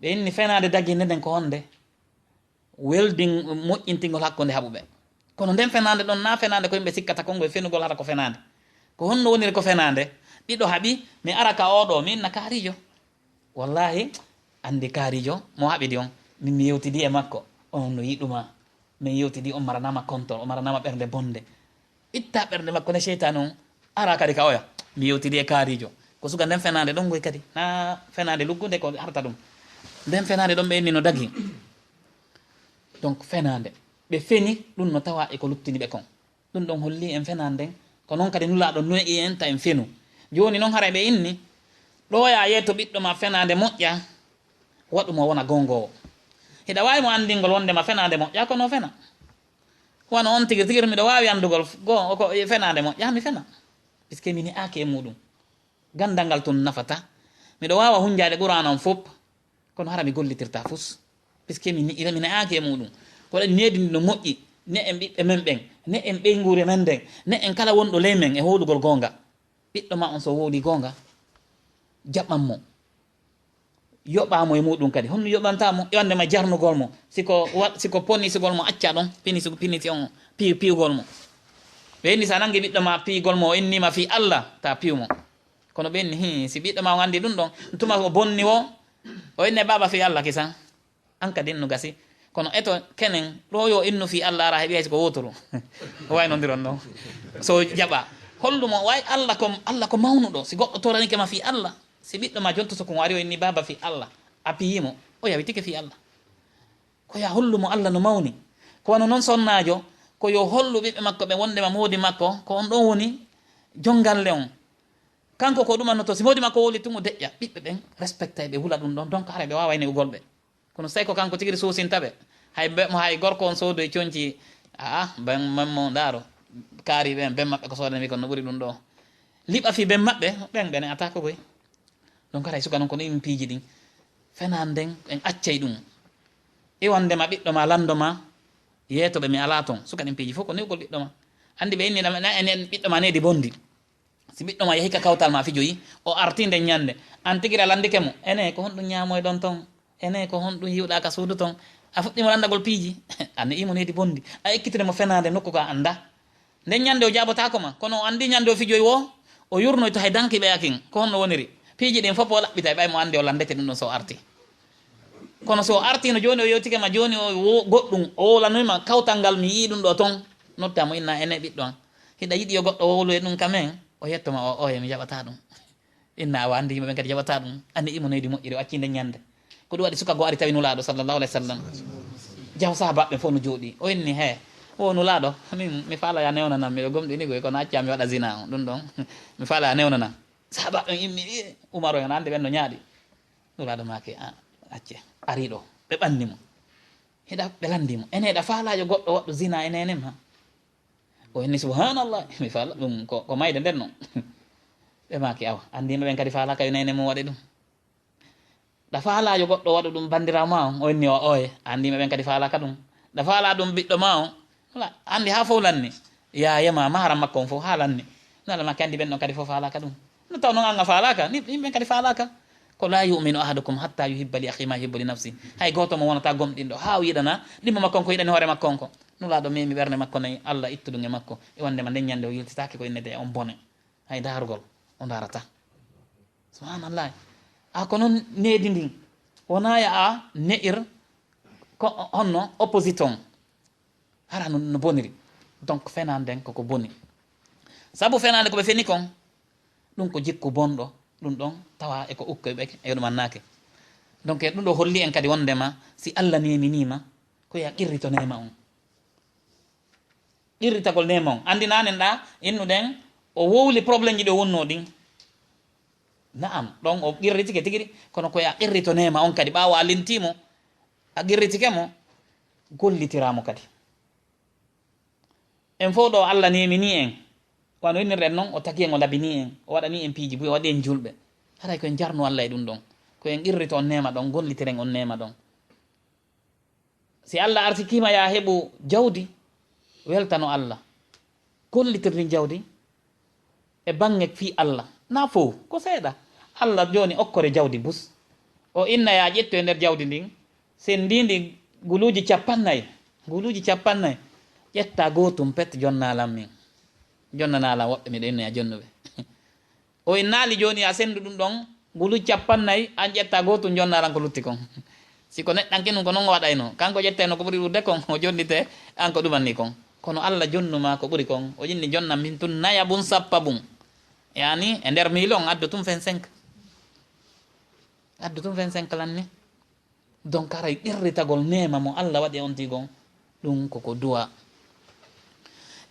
Ɓe inni fenaande daginde nden ko honde? Welding, moƴƴintingol hakkunde haɓuɓe. Kono nden fenaande ɗon na fenaande ko yimɓe sikkata kongo e fenugol hara ko fenaande. Ko honno woniri ko fenaande? Ɓiɗo haɓi, mi ara ka oɗo, mi inna kaarijo. Wallahi, anndi kaarijo mo haɓidi on, min mi yewtidi e makko, on no yiɗuma. Min yewtidi, on maranama kontol, on maranama ɓernde bonde. Itta ɓernde makko ne seytaane on, ara kadi ka oya. Mi yewtidi e kaarijo. Ko suka nden fenaande ɗon ngoy kadi. Na fenaande luggunde ko harta ɗum. Nden fenaande ɗon ɓe inni no dagi. Donc fenaande. Ɓe feni, ɗum no tawa e ko luttini ɓe kon. Ɗum ɗon holli en fenaande nden. Ko noon kadi Nulaaɗo ne'i en ta en fenu. Jooni noon haray ɓe inni, ɗoya yeeto ɓiɗɗo ma fenaande moƴƴa, waɗu mo wona goongoowo. Hiɗa waawi mo anndingol wonde ma fenaande moƴƴa, kono o fena. Wano on tigi tigi miɗo waawi anndugol go-, ko fenaande moƴƴa, mi fena. Puisque mi ne'aaki e muuɗum. Ganndal ngal tun nafata. Miɗo waawa hunjaade Qur'aana on fof. Kono hara mi gollitirta fus, puisque mi ni-, mi ne'aaki e muuɗum. Ko ɗen needi ndi no moƴƴi, ne en ɓiɓɓe men ɓen, ne en ɓeynguure men nden, ne en kala wonɗo ley men e hoolugol goonga. Ɓiɗɗo ma on so wowli goonga, jaɓan mo. Yoɓaa mo e muuɗum kadi. Honno yoɓanta mo? E wonde ma jarnugol mo. Si ko wa-, si ko ponisugol mo, acca ɗon, pinisu-, pinisi on, pi-, piyugol mo. Ɓe inni sa nangi ɓiɗɗo ma piyugol mo, o inni ma fii Allah, ta piyu mo. Kono ɓe inni, "Hii, si ɓiɗɗo ma on anndi ɗum ɗon, tuma o bonni wo, o inne baaba fii Allah kisan." An kadi no gasi. Kono eto kenen, ɗo yo innu fii Allah ara heɓi hay si ko woturu. O waynondiron ɗon. So jaɓa. Hollu mo, way Allah ko, Allah ko mawnuɗo. Si goɗɗo toranike ma fii Allah, si ɓiɗɗo ma jonto so ko o ari o inni baaba fii Allah, a piyi mo, o yawitike fii Allah. Ko ya hollu mo Allah no mawni. Ko wano non sonnaajo, ko yo hollu ɓiɓɓe makko ɓe wondema moodi makko, ko on ɗon woni jongalle on. Kanko ko ɗumannoto, si moodi makko wowli tun o deƴƴa, ɓiɓɓe ɓen respectay ɓe, hula ɗum ɗon, donc haray ɓe waaway ne'ugol ɓe. Kono si tawi ko kanko tigi suusinta ɓe, hay be-, mo hay gorko on soodoy conci, aa, ben, ben mo ndaaro, kaari ɓen, ben maɓɓe ko soodani mi kon no ɓuri ɗum ɗo. Liɓa fii ben maɓɓe, ɓen ɓe ne'ataako boy. Donc haray suka non ko ɗin piiji ɗin. Fenaan nden en accay ɗum. Iwande ma ɓiɗɗo ma lando ma, yeeto ɓe mi alaa ton. Suka ɗin piiji fof ko ne'ugol ɓiɗɗo ma. Andi ɓe inni ɗam, na enen ɓiɗɗo ma needi bondi. Si ɓiɗɗo ma yehi ka kawtal ma fijoyi, o arti nden ñande. An tigi a landike mo, ene ko honɗum ñaamoy ɗon ton? Ene ko honɗum yiwɗa ka suudu ton? A fuɗɗi mo landagol piiji. A ne'i mo needi bondi. A ekkitine mo fenaande nokku ka anda. Nden ñande o jaabotaako ma, kono o andi ñande o fijoyi wo, o yurnoy to hay danki ɓe akin. Ko honno woniri? Piiji ɗin fof o laɓɓitay ɓay mo andi o landete ɗum ɗon so o arti. Kono so o arti no jooni o yewtike ma jooni o wo-, goɗɗum, o wowlanoy ma kawtal ngal mi yi'i ɗum ɗo ton. Notta mo inna ene ɓiɗɗo an. Hiɗa yiɗi yo goɗɗo wowlu e ɗum ka men? O yetto ma o, oye mi jaɓata ɗum. Inna awa andi yimɓe ɓen kadi jaɓata ɗum. Andi imo neydi moƴƴiri o acci nden ñande. Ko ɗum waɗi suka goo ari tawi Nulaaɗo sallallahu alayhi wa sallam. Jaw sahabaɓe fof no jooɗi. O inni, "He, o Nulaaɗo, min mi faala ya newnanan, miɗo gomɗini koy, kono acca mi waɗa zina on. Ɗum ɗon, mi faala ya newnanan." Sahabaɓe on immi, "Iye, Umaru en ande ɓen no ñaaɗi." Nulaaɗo maaki, "A, acce, ari ɗo." Ɓe ɓanni mo. Hiɗa, ɓe landi mo. "Ene hiɗa faala yo goɗɗo waɗu zina e neene ma?" O inni, "Subhanallah, mi faala ɗum ko, ko mayde nden non." Ɓe maaki, "Awa, andi yimɓe ɓen kadi faalaaka yo neene mum waɗe ɗum." Ɗa faalaa yo goɗɗo waɗu ɗum banndiraawo maa on? O inni, "O, oye, a anndi yimɓe ɓen kadi faalaaka ɗum." Ɗa faalaa ɗum ɓiɗɗo maa on? Wala, anndi haa fof lanni. Yaaye maa, maharam makko on fof haa lanni. Nala ma kandi ɓen ɗon kadi fof faalaaka ɗum. No taw noon an a faalaaka, ni yimɓe ɓen kadi faalaaka. Ko, "La yu'minu ahadukum hatta yuhibba li akhi ma yuhibbu li nafsi." Hay gooto mo wonata gomɗinɗo haa o yiɗana ɗimmo makko on ko yiɗani hoore makko on ko. Nulaaɗo memi ɓernde makko nayi, Allah ittu ɗum e makko. E wonde ma nden ñande o yiltitaake ko innete on bone. Hay ndaarugol o ndaarata. Subhanallah. A ko noon needi ndin. Wonaa ya a ne'ir ko honno opposite on. Hara no, no boniri. Donc fenaande nden koko boni. Sabu fenaande ko ɓe feni kon, ɗum ko jikku bonɗo, ɗum ɗon tawa e ko ukkoy ɓe, e ɗum annaake. Donc e ɗum ɗo holli en kadi wondema si Allah neminii ma, ko ya qirrito neema on. Qirritagol neema on. Anndi nanen ɗa, innuɗen, o wowli problème ji ɗo wonnoo ɗin. Na'am, ɗon o qirritike tigi ri, kono ko ya qirrito neema on kadi, ɓaawo a lintii mo, a qirritike mo, gollitiraa mo kadi. En fof ɗo Allah neminii en, wano innirɗen non, o tagi en, o labinii en, o waɗanii en piiji buy, o waɗi en julɓe. Haray ko en jarnu Allah e ɗum ɗon. Ko en qirrito on neema ɗon, gollitiren on neema ɗon. Si Allah arsikiima ya heɓu jawdi, weltano Allah. Gollitir ndin jawdi e baŋŋe fii Allah. Na fow, ko seeɗa. Allah jooni okkore jawdi bus. O inna ya ƴettu e nder jawdi ndin, senndiindi guluuji cappannayi. Guluuji cappannayi. Ƴetta gootum pet jonnaa lan min. Jonnanaa lan woɓɓe, miɗo inna ya jonnuɓe. O innaali jooni, a senndu ɗum ɗon, ngulu cappannayi, an ƴetta gootum, jonnaa lan ko lutti kon. Si ko neɗɗanke ɗum, ko non o waɗayno. Kanko ƴettayno ko ɓuri ɗuuɗde kon, o jonnite an ko ɗumanni kon. Kono Allah jonnu ma ko ɓuri kon, o inni jonnan min tun naya bun sappa bun. Yaani, e nder mille on, addu tun vingt-cinq. Addu tun vingt-cinq lan ni. Donc, haray qirritagol neema mo Allah waɗi on tigon, ɗum koko du'a.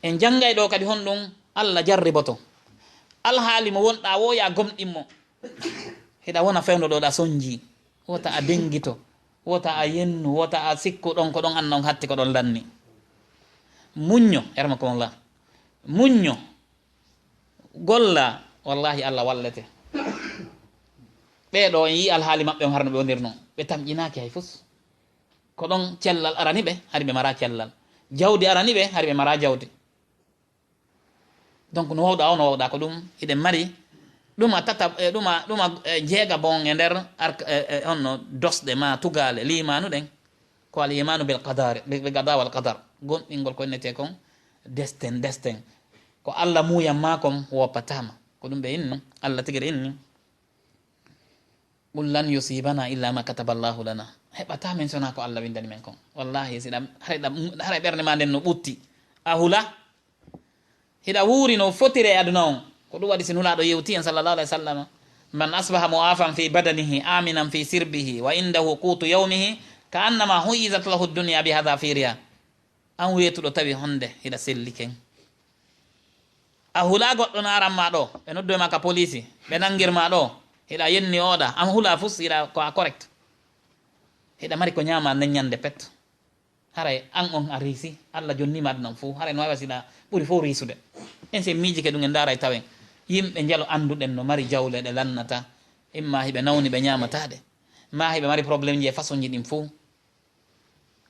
En janngay ɗo kadi honɗum Allah jarriboto. Alhaali mo wonɗa wo, ya gomɗin mo. Hiɗa wona fewndo ɗo ɗa sonji. Wota a dengito. Wota a yennu. Wota a sikku ɗon ko ɗon anna on hatti ko ɗon lanni. Muñño, yarhamakumullah. Muñño. Golla, wallahi Allah wallete. Ɓee ɗo en yii alhaali maɓɓe on, hara no ɓe wonirno. Ɓe tamƴinaaki hay fus. Ko ɗon cellal arani ɓe, hari ɓe mara cellal. Jawdi arani ɓe, hari ɓe mara jawdi. Donc, no wawɗa o, no wawɗa ko ɗum, hiɗen mari ɗuma tata, e ɗuma, ɗuma, e jeega bon e nder ark-, e, e honno dosɗe ma tugaale liimanu ɗen. Ko al imanu bil qadar, bil, bil qada wal qadar. Gomɗingol ko innete kon destin, destin. Ko Allah muuyam ma kon woppatama. Ko ɗum ɓe inni, Allah tigiri inni. "Qul lan yusibana illa ma kataba Allahu lana." Heɓata men sona ko Allah windani men kon. Wallahi, si ɗam, haray ɗam, haray ɓernde ma nden no ɓutti. A hula. Hiɗa wuuri no fotiri e aduna on. Ko ɗum waɗi si Nulaaɗo yewti en, sallallahu alayhi wa sallam, "Man asbaha mu'afan fi badanihi, aminan fi sirbihi, wa indahu qutu yawmihi, ka annama huyyizat lahu dunya bi hadafiriha." An weetuɗo tawi honde hiɗa selli ken. A hula goɗɗo no aran ma ɗo, ɓe noddu e ma ka poliisi, ɓe nangir ma ɗo, hiɗa yenni oɗa, an hula fus hiɗa ko a correct. Hiɗa mari ko ñaama nden ñande pet. Haray an on a riisi, Allah jonnima aduna on fow, haray no wawi wasiɗa ɓuri fow riisude. En si en miijike ɗum en ndaaray tawen, yimɓe njalo annduɗen no mari jawle ɗe lannata, imma hiɓe nawni ɓe ñaamataɗe, ma hiɓe mari problémeji e façonji ɗin fow.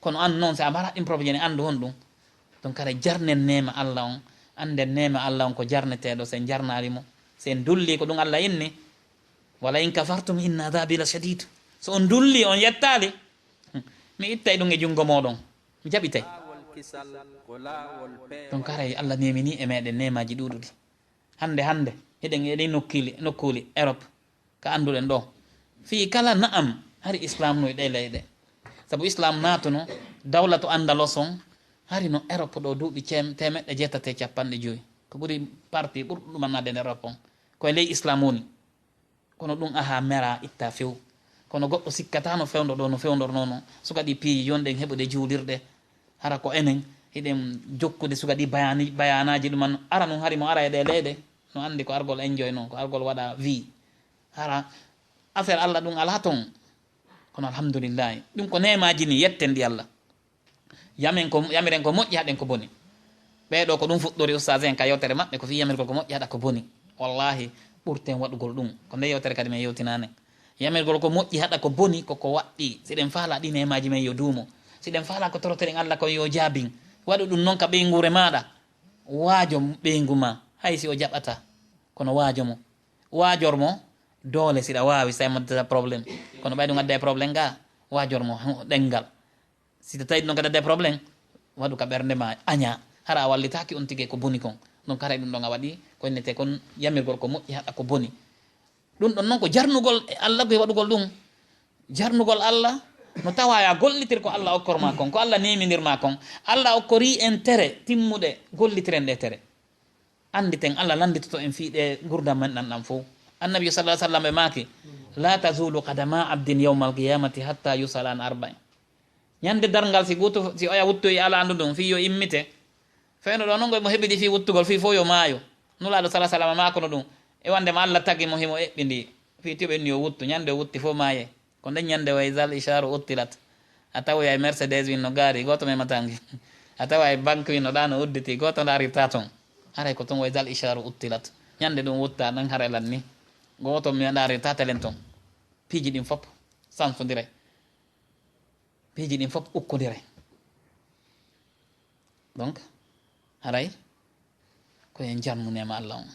Kono an non, si a mara ɗin problémeji, anndu honɗum. Donc, kala jarnen neema Allah on, annden neema Allah on ko jarneteeɗo, si en jarnaali mo, si en dulli ko ɗum Allah inni, "Wala in kafartum inna adhabi la shadid." So on dulli, on yettaali, mi ittay ɗum e junngo mooɗon, mi jaɓitay. Donc, haray Allah neemini e meɗen neemaji ɗuuɗuɗi. Hannde, hannde, hiɗen e ɗi nokkiili, nokkuuli Europe, ka annduɗen ɗo. Fii kala, na'am, hari Islam no e ɗe leyɗe. Sabu Islam naatuno dawlatu Andalos on, hari no Europe ɗo duuɓi ceem-, teemeɗɗe jeetati e capanɗe jowi. Ko ɓuri parti ɓurɗo ɗumannaade e nder Europe on. Ko e ley Islam woni. Kono ɗum aha mera itta few. Kono goɗɗo sikkata no fewndo ɗo, no fewndornoo no. Suka ɗi piiji jooni ɗen heɓude juulirɗe. Hara ko enen hiɗen jokkude suka ɗi bayani-, bayanaaji ɗuman. Ara nun hari mo ara e ɗe leyɗe. No anndi ko argol enjoy non, ko argol waɗa vie. Hara affaire Allah ɗum alaa ton. Kono alhamdulillahi. Ɗum ko neemaaji ni, yetten ɗi Allah. Yamen ko, yamiren ko moƴƴi, haɗen ko boni. Ɓee ɗo ko ɗum fuɗɗori ustaas en ka yewtere maɓɓe, ko fii yamirgol ko moƴƴi haɗa ko boni. Wallahi, ɓurten waɗugol ɗum. Ko nde yewtere kadi men yewtinaane. Yamirgol ko moƴƴi haɗa ko boni, ko ko waɗɗi. Si ɗen faala ɗi neemaaji men yo duumo. Si ɗen faala ko torotoɗen Allah kon yo jaabin. Waɗu ɗum non ka ɓeynguure maaɗa. Waajo ɓeyngu ma, hay si o jaɓata. Kono waajo mo. Waajor mo doole si ɗa waawi, si tawi mo addata problème. Kono ɓay ɗum adda e problème ga, waajor mo ɗenngal. Si tawi ɗum kadi adda e problème, waɗu ka ɓernde ma aña. Hara a wallitaaki on tigi ko boni kon. Donc haray ɗum ɗon a waɗi ko innete kon yamirgol ko moƴƴi haɗa ko boni. Ɗum ɗon non ko jarnugol e Allah ko e waɗugol ɗum. Jarnugol Allah no tawa ya gollitir ko Allah okkor ma kon, ko Allah neminir ma kon. Allah okkori en tere timmuɗe, gollitiren ɗe tere. Annditen Allah lannditoto en fii ɗe ngurdam men ɗan ɗan fow. Annabi sallallahu alaihi wasallam ɓe maaki, "La tazulu qadama abdin yawmal qiyamati hatta yusala an arba'in." Ñande darngal si guutu, si oya wuttoyi ala andu ɗum, fii yo immite. Fewndo ɗo non, ngoy mo heɓidi fii wuttugol, fii fof yo maayo. Nulaaɗo sallallahu alaihi wasallam maakono ɗum. E wonde ma Allah tagi mo himo eɓɓindi. Fii tiyo ɓenni yo wuttu, ñande o wutti fof maaye. Ko nden ñande wa izal isharu uttilat. A tawoya e Mercedes win no gaari, gooto memata ngi. A tawa e banque win no ɗa no udditi, gooto ndarirta ton. Haray ko ton wa izal isharu uttilat. Ñande ɗum wutta, nan haray lanni. Gooto mi ndarirta telen ton. Piiji ɗin fop sanfondiray. Piiji ɗin fop ukkondiray. Donc, haray ko en jarnu neema Allah on.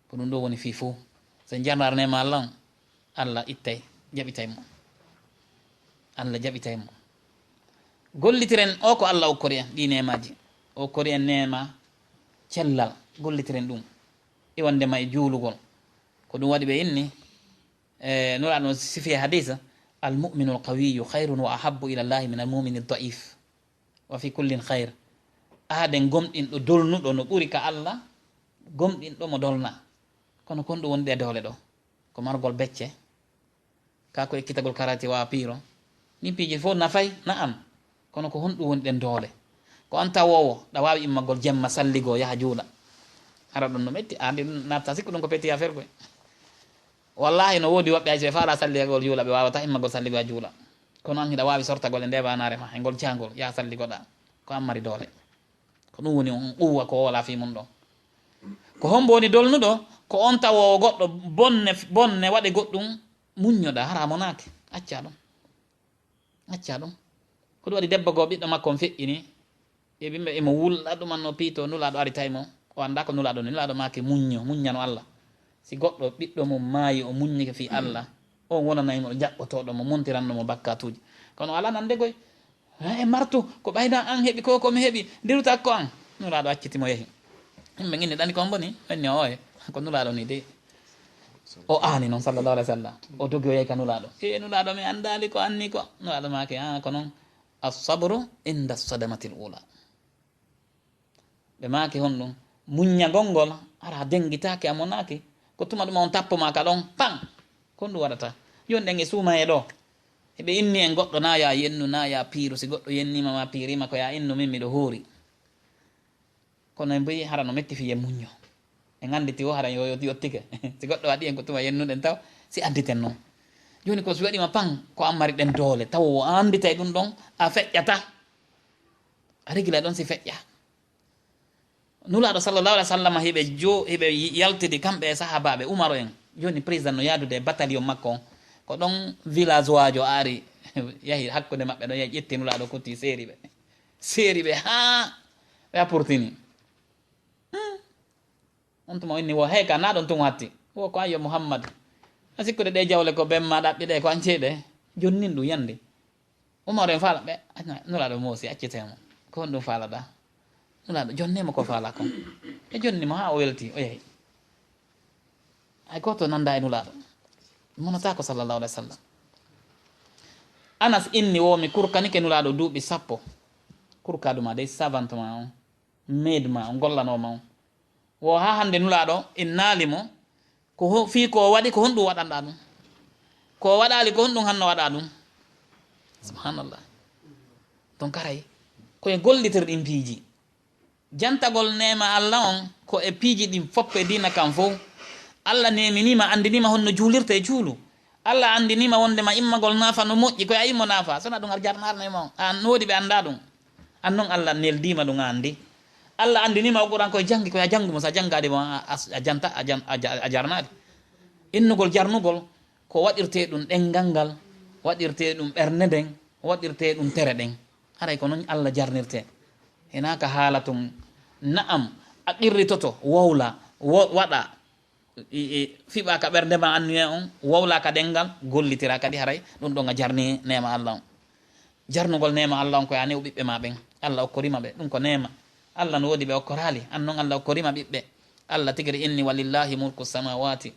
Ko ɗum ɗo woni fii fuu. So en jarnaare neema Allah on, Allah ittay, jaɓitay mo. Allah jaɓitay mo. Gollitiren o ko Allah okkori en ɗi neemaaji. O okkori en neema cellal, gollitiren ɗum. E wonde ma e juulugol. Ko ɗum waɗi ɓe inni, e, Nulaaɗo on sifi e hadiisa, "Al mu'minu al qawiyyu khayrun wa ahabbu ila Allahi min al mu'mini ad da'if." Wa fi kullin khayr. Aaden gomɗinɗo dolnuɗo no ɓuri ka Allah, gomɗinɗo mo dolna. Kono kon ɗum woni ɗe doole ɗo. Ko margol becce. Ka ko ekkitagol karate wa piiro. Ɗin piiji fof nafay, na'am. Kono ko honɗum woni ɗen doole? Ko an tawoowo, ɗa waawi immagol jemma salligoo yaha juula. Hara ɗon no metti, an ɗin natta sikku ɗum ko petit affaire koy. Wallahi no woodi woɓɓe hay so ɓe faala salligagol juula, ɓe waawata immagol salligoo yaha juula. Kono an hiɗa waawi sortagol e nde banaare ma, e ngol jangol, yaha salligoɗa. Ko an mari doole. Ko ɗum woni on quwwa ko woola fii mum ɗon. Ko hombo woni dolnuɗo? Ko on tawoowo goɗɗo bonne, bonne waɗe goɗɗum, muññoɗa, hara a monaaki, acca ɗum. Acca ɗum. Ko ɗum waɗi debbo goo, ɓiɗɗo makko on feƴƴini, e ɓimɓe emo wulla ɗum, anno piito, Nulaaɗo ari tawi mo, o anndaa ko Nulaaɗo ni. Nulaaɗo maaki, muñño, muññano Allah. Si goɗɗo ɓiɗɗo mum maayi, o muññike fii Allah, on wonanay mo jaɓɓotooɗo mo, montiranno mo bakkatuuji. Kono alaa nande koy, "Ha, e martu, ko ɓayda an heɓi ko, ko mi heɓi, ndiruta ko an." Nulaaɗo acciti mo, yehi. Yimɓe inni, "Ɗani ko on boni?" Ɓe inni, "Ooye, ko Nulaaɗo ni de." O aani noon, sallallahu alaihi wasallam. O dogi, o yehi ka Nulaaɗo. "E Nulaaɗo, mi anndaali ko anni ko." Nulaaɗo maaki, "Ah, ko noon. As-sabru inda sadamatil ula." Ɓe maaki honɗum? Muññagol ngol, hara dengitaake, a monaaki. Ko tuma ɗum on tappo ma ka ɗon, pan! Ko honɗum waɗata? Jooni ɗen e suumaye ɗo. Eɓe inni en goɗɗo na ya yennu, na ya piiru. Si goɗɗo yennima ma piirima, ko ya innu, min miɗo huuri. Kono en mbiyi hara no metti fiye muñño. En annditi o hara yo, yo, yottike. Si goɗɗo waɗi en ko tuma yennuɗen taw, si annditen noon. Jooni ko si waɗima pan, ko an mari ɗen doole. Taw o annditay ɗum ɗon, a feƴƴata. A regila ɗon si feƴƴa. Nulaaɗo sallallahu alaihi wa sallam hiɓe jo-, hiɓe yaltidi kamɓe e sahaabaaɓe Umaru en. Jooni président no yaadude e bataillon makko on. Ko ɗon village-waajo ari, yahi hakkunde maɓɓe ɗon, yahi ƴetti Nulaaɗo kuti seeri ɓe. Seeri ɓe haa ɓe a purtini. Hmm. On tuma o inni wo, "Hey, ka na ɗon tun hatti." Wo ko an yo Muhammad. A sikkude ɗe jawle ko ben ma ɗaɓɓi ɗe, ko an ceyɗe. Jonnin ɗum yandi. Umar en faala ɓe, "Ana, Nulaaɗo moosi, accite mo. Ko honɗum faalaɗa? Nulaaɗo, jonne mo ko faala kon." Ɓe jonni mo haa o welti, o yahi. Hay gooto nanda e Nulaaɗo. Monata ko sallallahu alaihi wa sallam. Anas inni wo mi kurkanike Nulaaɗo duuɓi sappo. Kurkaɗo ma dey savant ma on, maid ma on, gollanoo ma on. Wo haa hannde Nulaaɗo en naali mo, ko ho-, fii ko o waɗi, ko honɗum waɗanɗaa ɗum? Ko o waɗaali, ko honɗum hanno waɗaa ɗum? Subhanallah. Donc haray, ko e gollitirɗin piiji. Jantagol neema Alla on, ko e piiji ɗin fof e diina kan fof. Alla neeminii ma, anndinii ma honno juulirta e juulu. Alla anndinii ma wonde ma immagol naafa no moƴƴi, ko a immo naafa. Sona ɗum ar jarnaarno e ma on. An no woodi ɓe anndaa ɗum. An non Alla neldii ma ɗum a anndi. Alla anndinii ma o Qur'an ko janngi, ko a janngu mo, so a janngaade mo, a, a, a janta, a jan-, a ja-, a jarnaade. Innugol jarnugol, ko waɗirtee ɗum ɗenngal ngal, waɗirtee ɗum ɓernde nden, waɗirtee ɗum tere ɗen. Haray ko non Alla jarnirtee. Hinaa ka haala tun, na'am, a qirritoto, wowla, wo-, waɗa, i, i, fiɓa ka ɓernde ma anniya on, wowla ka ɗenngal, gollitira kadi haray, ɗum ɗon a jarni neema Alla on. Jarnugol neema Alla on ko ya ne'u ɓiɓɓe ma ɓen. Alla okkorima ɓe, ɗum ko neema. Alla no woodi ɓe okkoraali, an non Alla okkorima ɓiɓɓe. Alla tigiri inni, "Walillahi mulku samawati."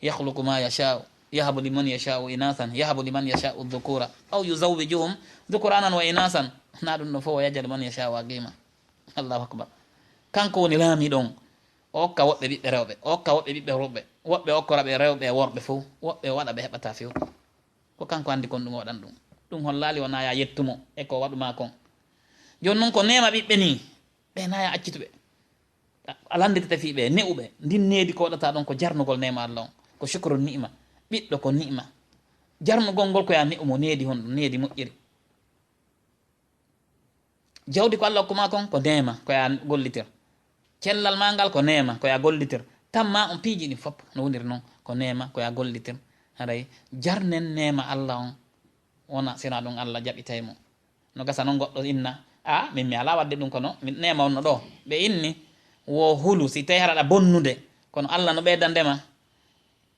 Yakhluqu ma yasha'u, yahabu liman yasha'u inathan, yahabu liman yasha'u dhukura, aw yuzawwijuhum dhukranan wa inathan. Na ɗum ɗo fof, wa yaj'alu man yasha'u aqima. Allahu akbar. Kanko woni laamiiɗo on. O okka woɓɓe ɓiɓɓe rewɓe, o okka woɓɓe ɓiɓɓe worɓe, woɓɓe okkora ɓe rewɓe e worɓe fof, woɓɓe o waɗa ɓe heɓata few. Ko kanko anndi kon ɗum o waɗan ɗum. Ɗum hollaali wona ya yettumo e ko waɗu ma kon. Jooni non ko neema ɓiɓɓe nii, ɓe na ya accitu ɓe. A, a lannditete fii ɓe, ne'uɓe, ndin needi ko waɗata ɗon ko jarnugol neema Alla on, ko shukru ni'ma. Ɓiɗɗo ko ni'ma. Jarnugol ngol ko ya ne'u mo needi honɗum, needi moƴƴiri. Jawdi ko Alla hokku ma kon ko neema, ko ya gollitir. Cellal ma ngal ko neema, ko ya gollitir. Tamma on piiji ɗin fof no woniri non, ko neema, ko ya gollitir. Haray jarnen neema Alla on, wona sina ɗum Alla jaɓitay mo. No gasa non goɗɗo inna, "A, min mi alaa waɗde ɗum kono mi neema on no ɗo." Ɓe inni, wo hulu, si tawi hara aɗa bonnude, kono Alla no ɓeydande ma,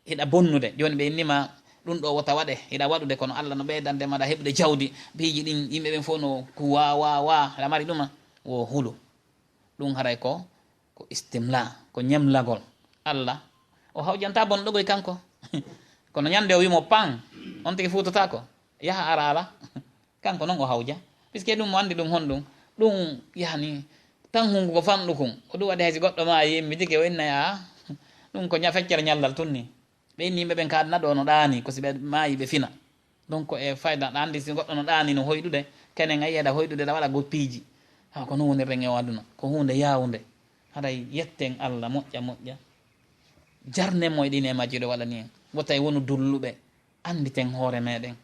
hiɗa bonnude. Jooni ɓe inni ma, "Ɗum ɗo wota waɗe," hiɗa waɗude, kono Alla no ɓeydande ma, aɗa heɓude jawdi, piiji ɗin, yimɓe ɓen fof no ku wa, wa, wa, aɗa mari ɗuma, wo hulu. Ɗum haray ko, ko istimla, ko ñemlagol. Alla, o hawjanta bonɗo goy kanko. Kono ñande o wimo pan, on tigi fuutotaako, yaha ara ala. Kanko non o hawja. Puisque ɗum mo anndi ɗum honɗum, ɗum yani tan hungo ko fanɗu kun. Ko ɗum waɗi hay si goɗɗo ma yimmitike o inna ya, ɗum ko ña-, feccere ñallal tun ni. Ɓe inni yimɓe ɓen ka aduna ɗo no ɗaani, ko si ɓe maayi ɓe fina. Donc e fayda, ɗa anndi si goɗɗo no ɗaani no hoyɗude, kenen a yi'ay ɗa hoyɗude, ɗa waɗa goppiiji. Ha, ko non wonirɗen e o aduna. Ko huunde yaawunde. Haray yetten Alla moƴƴa moƴƴa. Jarnen mo e ɗi neemaaji ɗo waɗani en. Wota e wonu dulluɓe. Annditen hoore meɗen.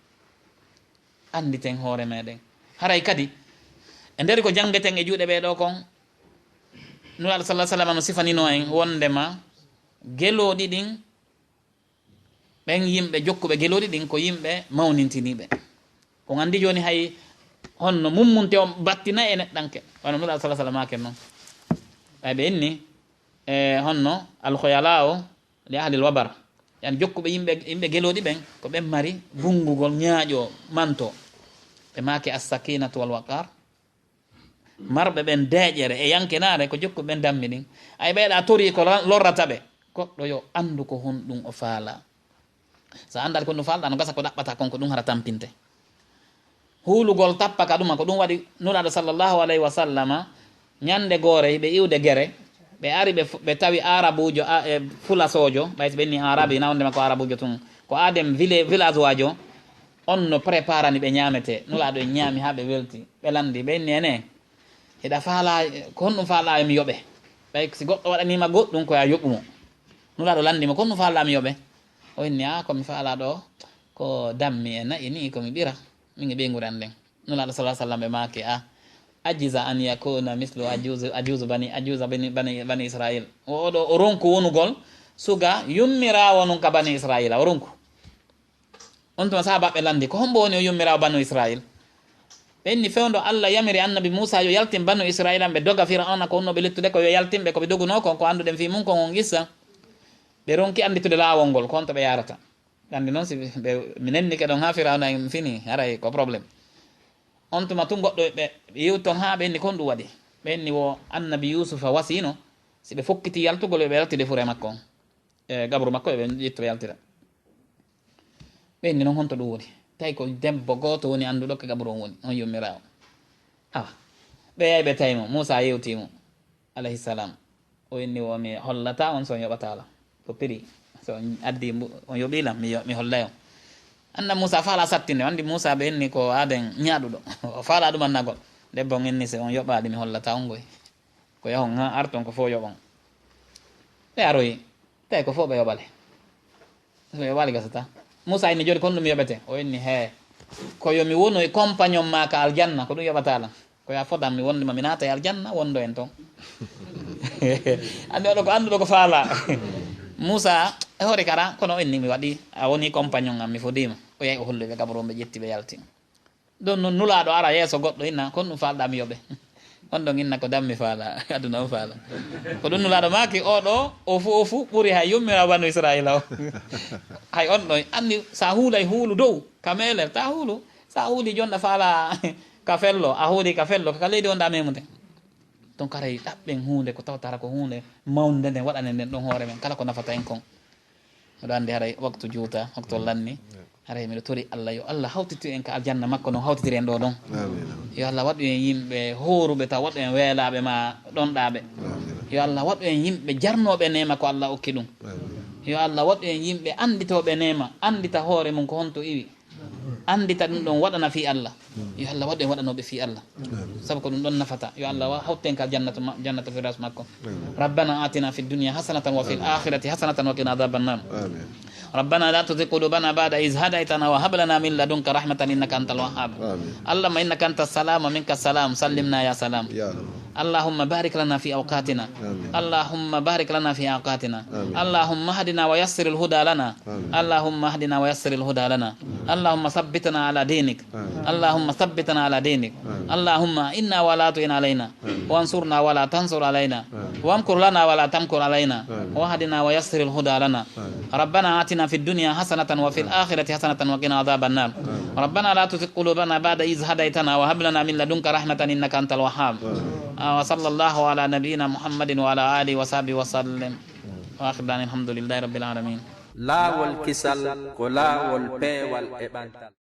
Annditen hoore meɗen. Haray kadi, e nder ko janngeten e juuɗe ɓee ɗo kon, Nulaaɗo sallallahu alaihi wasallam no sifanino en wondema gelooɗi ɗin, ɓen yimɓe jokkuɓe gelooɗi ɗin ko yimɓe mawnintiniiɓe. On anndi jooni hay honno mummunte on battina e neɗɗanke. Wano Nulaaɗo sallallahu alaihi wasallam maaki non. Ɓay ɓe inni, e honno alkhoyala o li ahlil wabar. Yani jokkuɓe yimɓe, yimɓe gelooɗi ɓen, ko ɓen mari bunngugol ñaaƴo manto. Ɓe maaki as-sakinatu wal waqar. Marɓe ɓen deeƴere e yankenaare ko jokkuɓe ɓen dammi ɗin. Ay ɓeyɗa tori ko lor-, lorrata ɓe. Goɗɗo yo anndu ko honɗum o faala. So a anndaali ko ɗum faalɗa, no gasa ko ɗaɓɓata kon ko ɗum hara tampinte. Huulugol tappa ka ɗuma, ko ɗum waɗi Nulaaɗo sallallahu alayhi wa sallama, ñande goore, hiɓe iwde gere, ɓe ari ɓe fu-, ɓe tawi Aarabuujo, a, e, Fulasoojo, ɓay si ɓe inni Aarabi, na wonde ma ko Aarabuujo tun, ko Adem vile-, village waajo, On no preparani ɓe ñaametee. Nulaaɗo en ñaami haa ɓe welti. Ɓe lanndi, ɓe inni, "Ene, hiɗa faalaa, ko honɗum faalaa yo mi yoɓe? Ɓay si goɗɗo waɗaniima goɗɗum, ko yo a yoɓu mo." Nulaaɗo lanndi mo, "Ko honɗum faalaa mi yoɓe?" O inni, "A, ko mi faalaa ɗo, ko dammi e na'i ni, ko mi ɓira, min e ɓeynguure an nden." Nulaaɗo sallallahu alaihi wasallam ɓe maaki, "A, ajiza an yakuna mislu ajuzu, ajuzu bani, ajuza bani, bani, bani Israil." O, o ɗo, o ronku wonugol suga yummiraawo nun ka bani Israila, o ronku. On tuma sahaabaaɓe lanndi, "Ko hombo woni o yummiraawo banu Israil?" Ɓe inni, "Fewndo Allah yamiri annabi Muusa yo yaltin banu Israila, ɓe doga Fir'auna ko wonnoo ɓe lettude ko yo yaltin ɓe, ko ɓe dogunoo kon, ko annduɗen fii mun kon on qissa." Ɓe ronki annditude laawol ngol, ko on to ɓe yaarata. Anndi non si ɓe, mi nenni ke ɗon haa Fir'auna en fini, haray ko problème. On tuma tun goɗɗo ɓe, ɓe yewti ton haa ɓe inni, "Ko honɗum waɗi?" Ɓe inni, "Wo annabi Yuusufa wasiino, si ɓe fokkiti yaltugol, yo ɓe yaltide fure makko on. E gabru makko, yo ɓe ƴettu ɓe yaltira." Ɓe inni, "Non honto ɗum woni? Tawi ko debbo gooto woni annduɗo ka gabru on woni, on yummiraawo." Awa, ɓe yahi ɓe tawi mo, Muusa yewti mo, alayhi salam. O inni, "Wo mi hollata on so on yoɓata lan. Ko piri, so on addi mbu-, on yoɓi lan, mi yo-, mi hollay on." Annabi Muusa faalaa sattinde, anndi Muusa ɓe inni ko aaden ñaaɗuɗo. O faalaa ɗum annagol. Debbo on inni, "So on yoɓaali, mi hollata on ngoy. Ko yahon haa arton ko fof yoɓon." Ɓe aroyi, tawi ko fof ɓe yoɓale. Ɓe yoɓaali gasata. Muusa inni, "Jooni kon ɗum yoɓete?" O inni, "Hee, ko yo mi wonu e compagnon maa ka aljanna, ko ɗum yoɓata lan. Ko yo a fodan mi wonde ma mi naata e aljanna, wondo en ton." Anndi oɗo ko annduɗo ko faalaa. Muusa, e hoore kara, kono o inni, "Mi waɗi, a woni compagnon am, mi fodiima." O yahi o holli ɓe gabru on, ɓe ƴetti ɓe yalti. Ɗon nun nulaaɗo ara yeeso goɗɗo inna, "Kon ɗum faalɗaa mi yoɓe?" On ɗon inna, "Ko dammi faalaa, aduna on faalaa." Ko ɗum nulaaɗo maaki, "Oo ɗoo, o fu, o fu ɓuri hay yummiraawo banu Israa'iila o." Hay on ɗon anndi, sa huulay huulu dow, ka meelel, ta huulu. Sa huuli jonɗa faalaa ka fello, a huuli ka fello, ka leydi wonɗaa memude. Donc haray ɗaɓɓen huunde ko tawata ko huunde mawnde nden waɗanen nden ɗon hoore men, kala ko nafata en kon. Miɗo anndi haray waktu juuta, waktu on lanni. Haray miɗo tori Allah, yo Allah hawtitu en ka aljanna makko no hawtitiri en ɗoo ɗon. Amiin. Yo Allah waɗu en yimɓe hooruɓe taw waɗu en weelaaɓe ma ɗonɗaaɓe. Amiin. Yo Allah waɗu en yimɓe jarnooɓe neema ko Allah okki ɗum. Amiin. Yo Allah waɗu en yimɓe annditooɓe neema, anndita hoore mum ko honto iwi. Anndita ɗum ɗon waɗana fii Allah. Yo Allah waɗu en waɗanooɓe fii Allah. Sabu ko ɗum ɗon nafata. Yo Allah wa-, hawtu en ka jannatu ma-, jannatu firdaus makko. ربنا آتنا في الدنيا حسنة وفي الآخرة حسنة وقنا عذاب النار. آمين. ربنا لا تزغ قلوبنا بعد إذ هديتنا وهب لنا من لدنك رحمة إنك أنت الوهاب. آمين. اللهم إنك أنت السلام ومنك السلام، سلمنا يا سلام. يا رب. اللهم بارك لنا في أوقاتنا. آمين. اللهم بارك لنا في أوقاتنا. آمين. اللهم اهدنا ويسر الهدى لنا. آمين. اللهم اهدنا ويسر الهدى لنا. اللهم ثبتنا على دينك. آمين. اللهم ثبتنا على دينك. آمين. اللهم إنا ولا تعن علينا. آمين. وانصرنا ولا تنصر علينا. آمين. وامكر لنا ولا تمكر علينا. آمين. واهدنا ويسر الهدى لنا. آمين. ربنا آتنا في الدنيا حسنة وفي الآخرة حسنة وقنا عذاب النار. آمين. ربنا لا تزغ قلوبنا بعد إذ هديتنا وهب لنا من لدنك رحمة إنك أنت الوهاب. آمين. آه، وصلى الله على نبينا محمد وعلى آله وصحبه وسلم. وآخر دعوانا الحمد لله رب العالمين. Laawol kisal ko laawol peewal e ɓantal.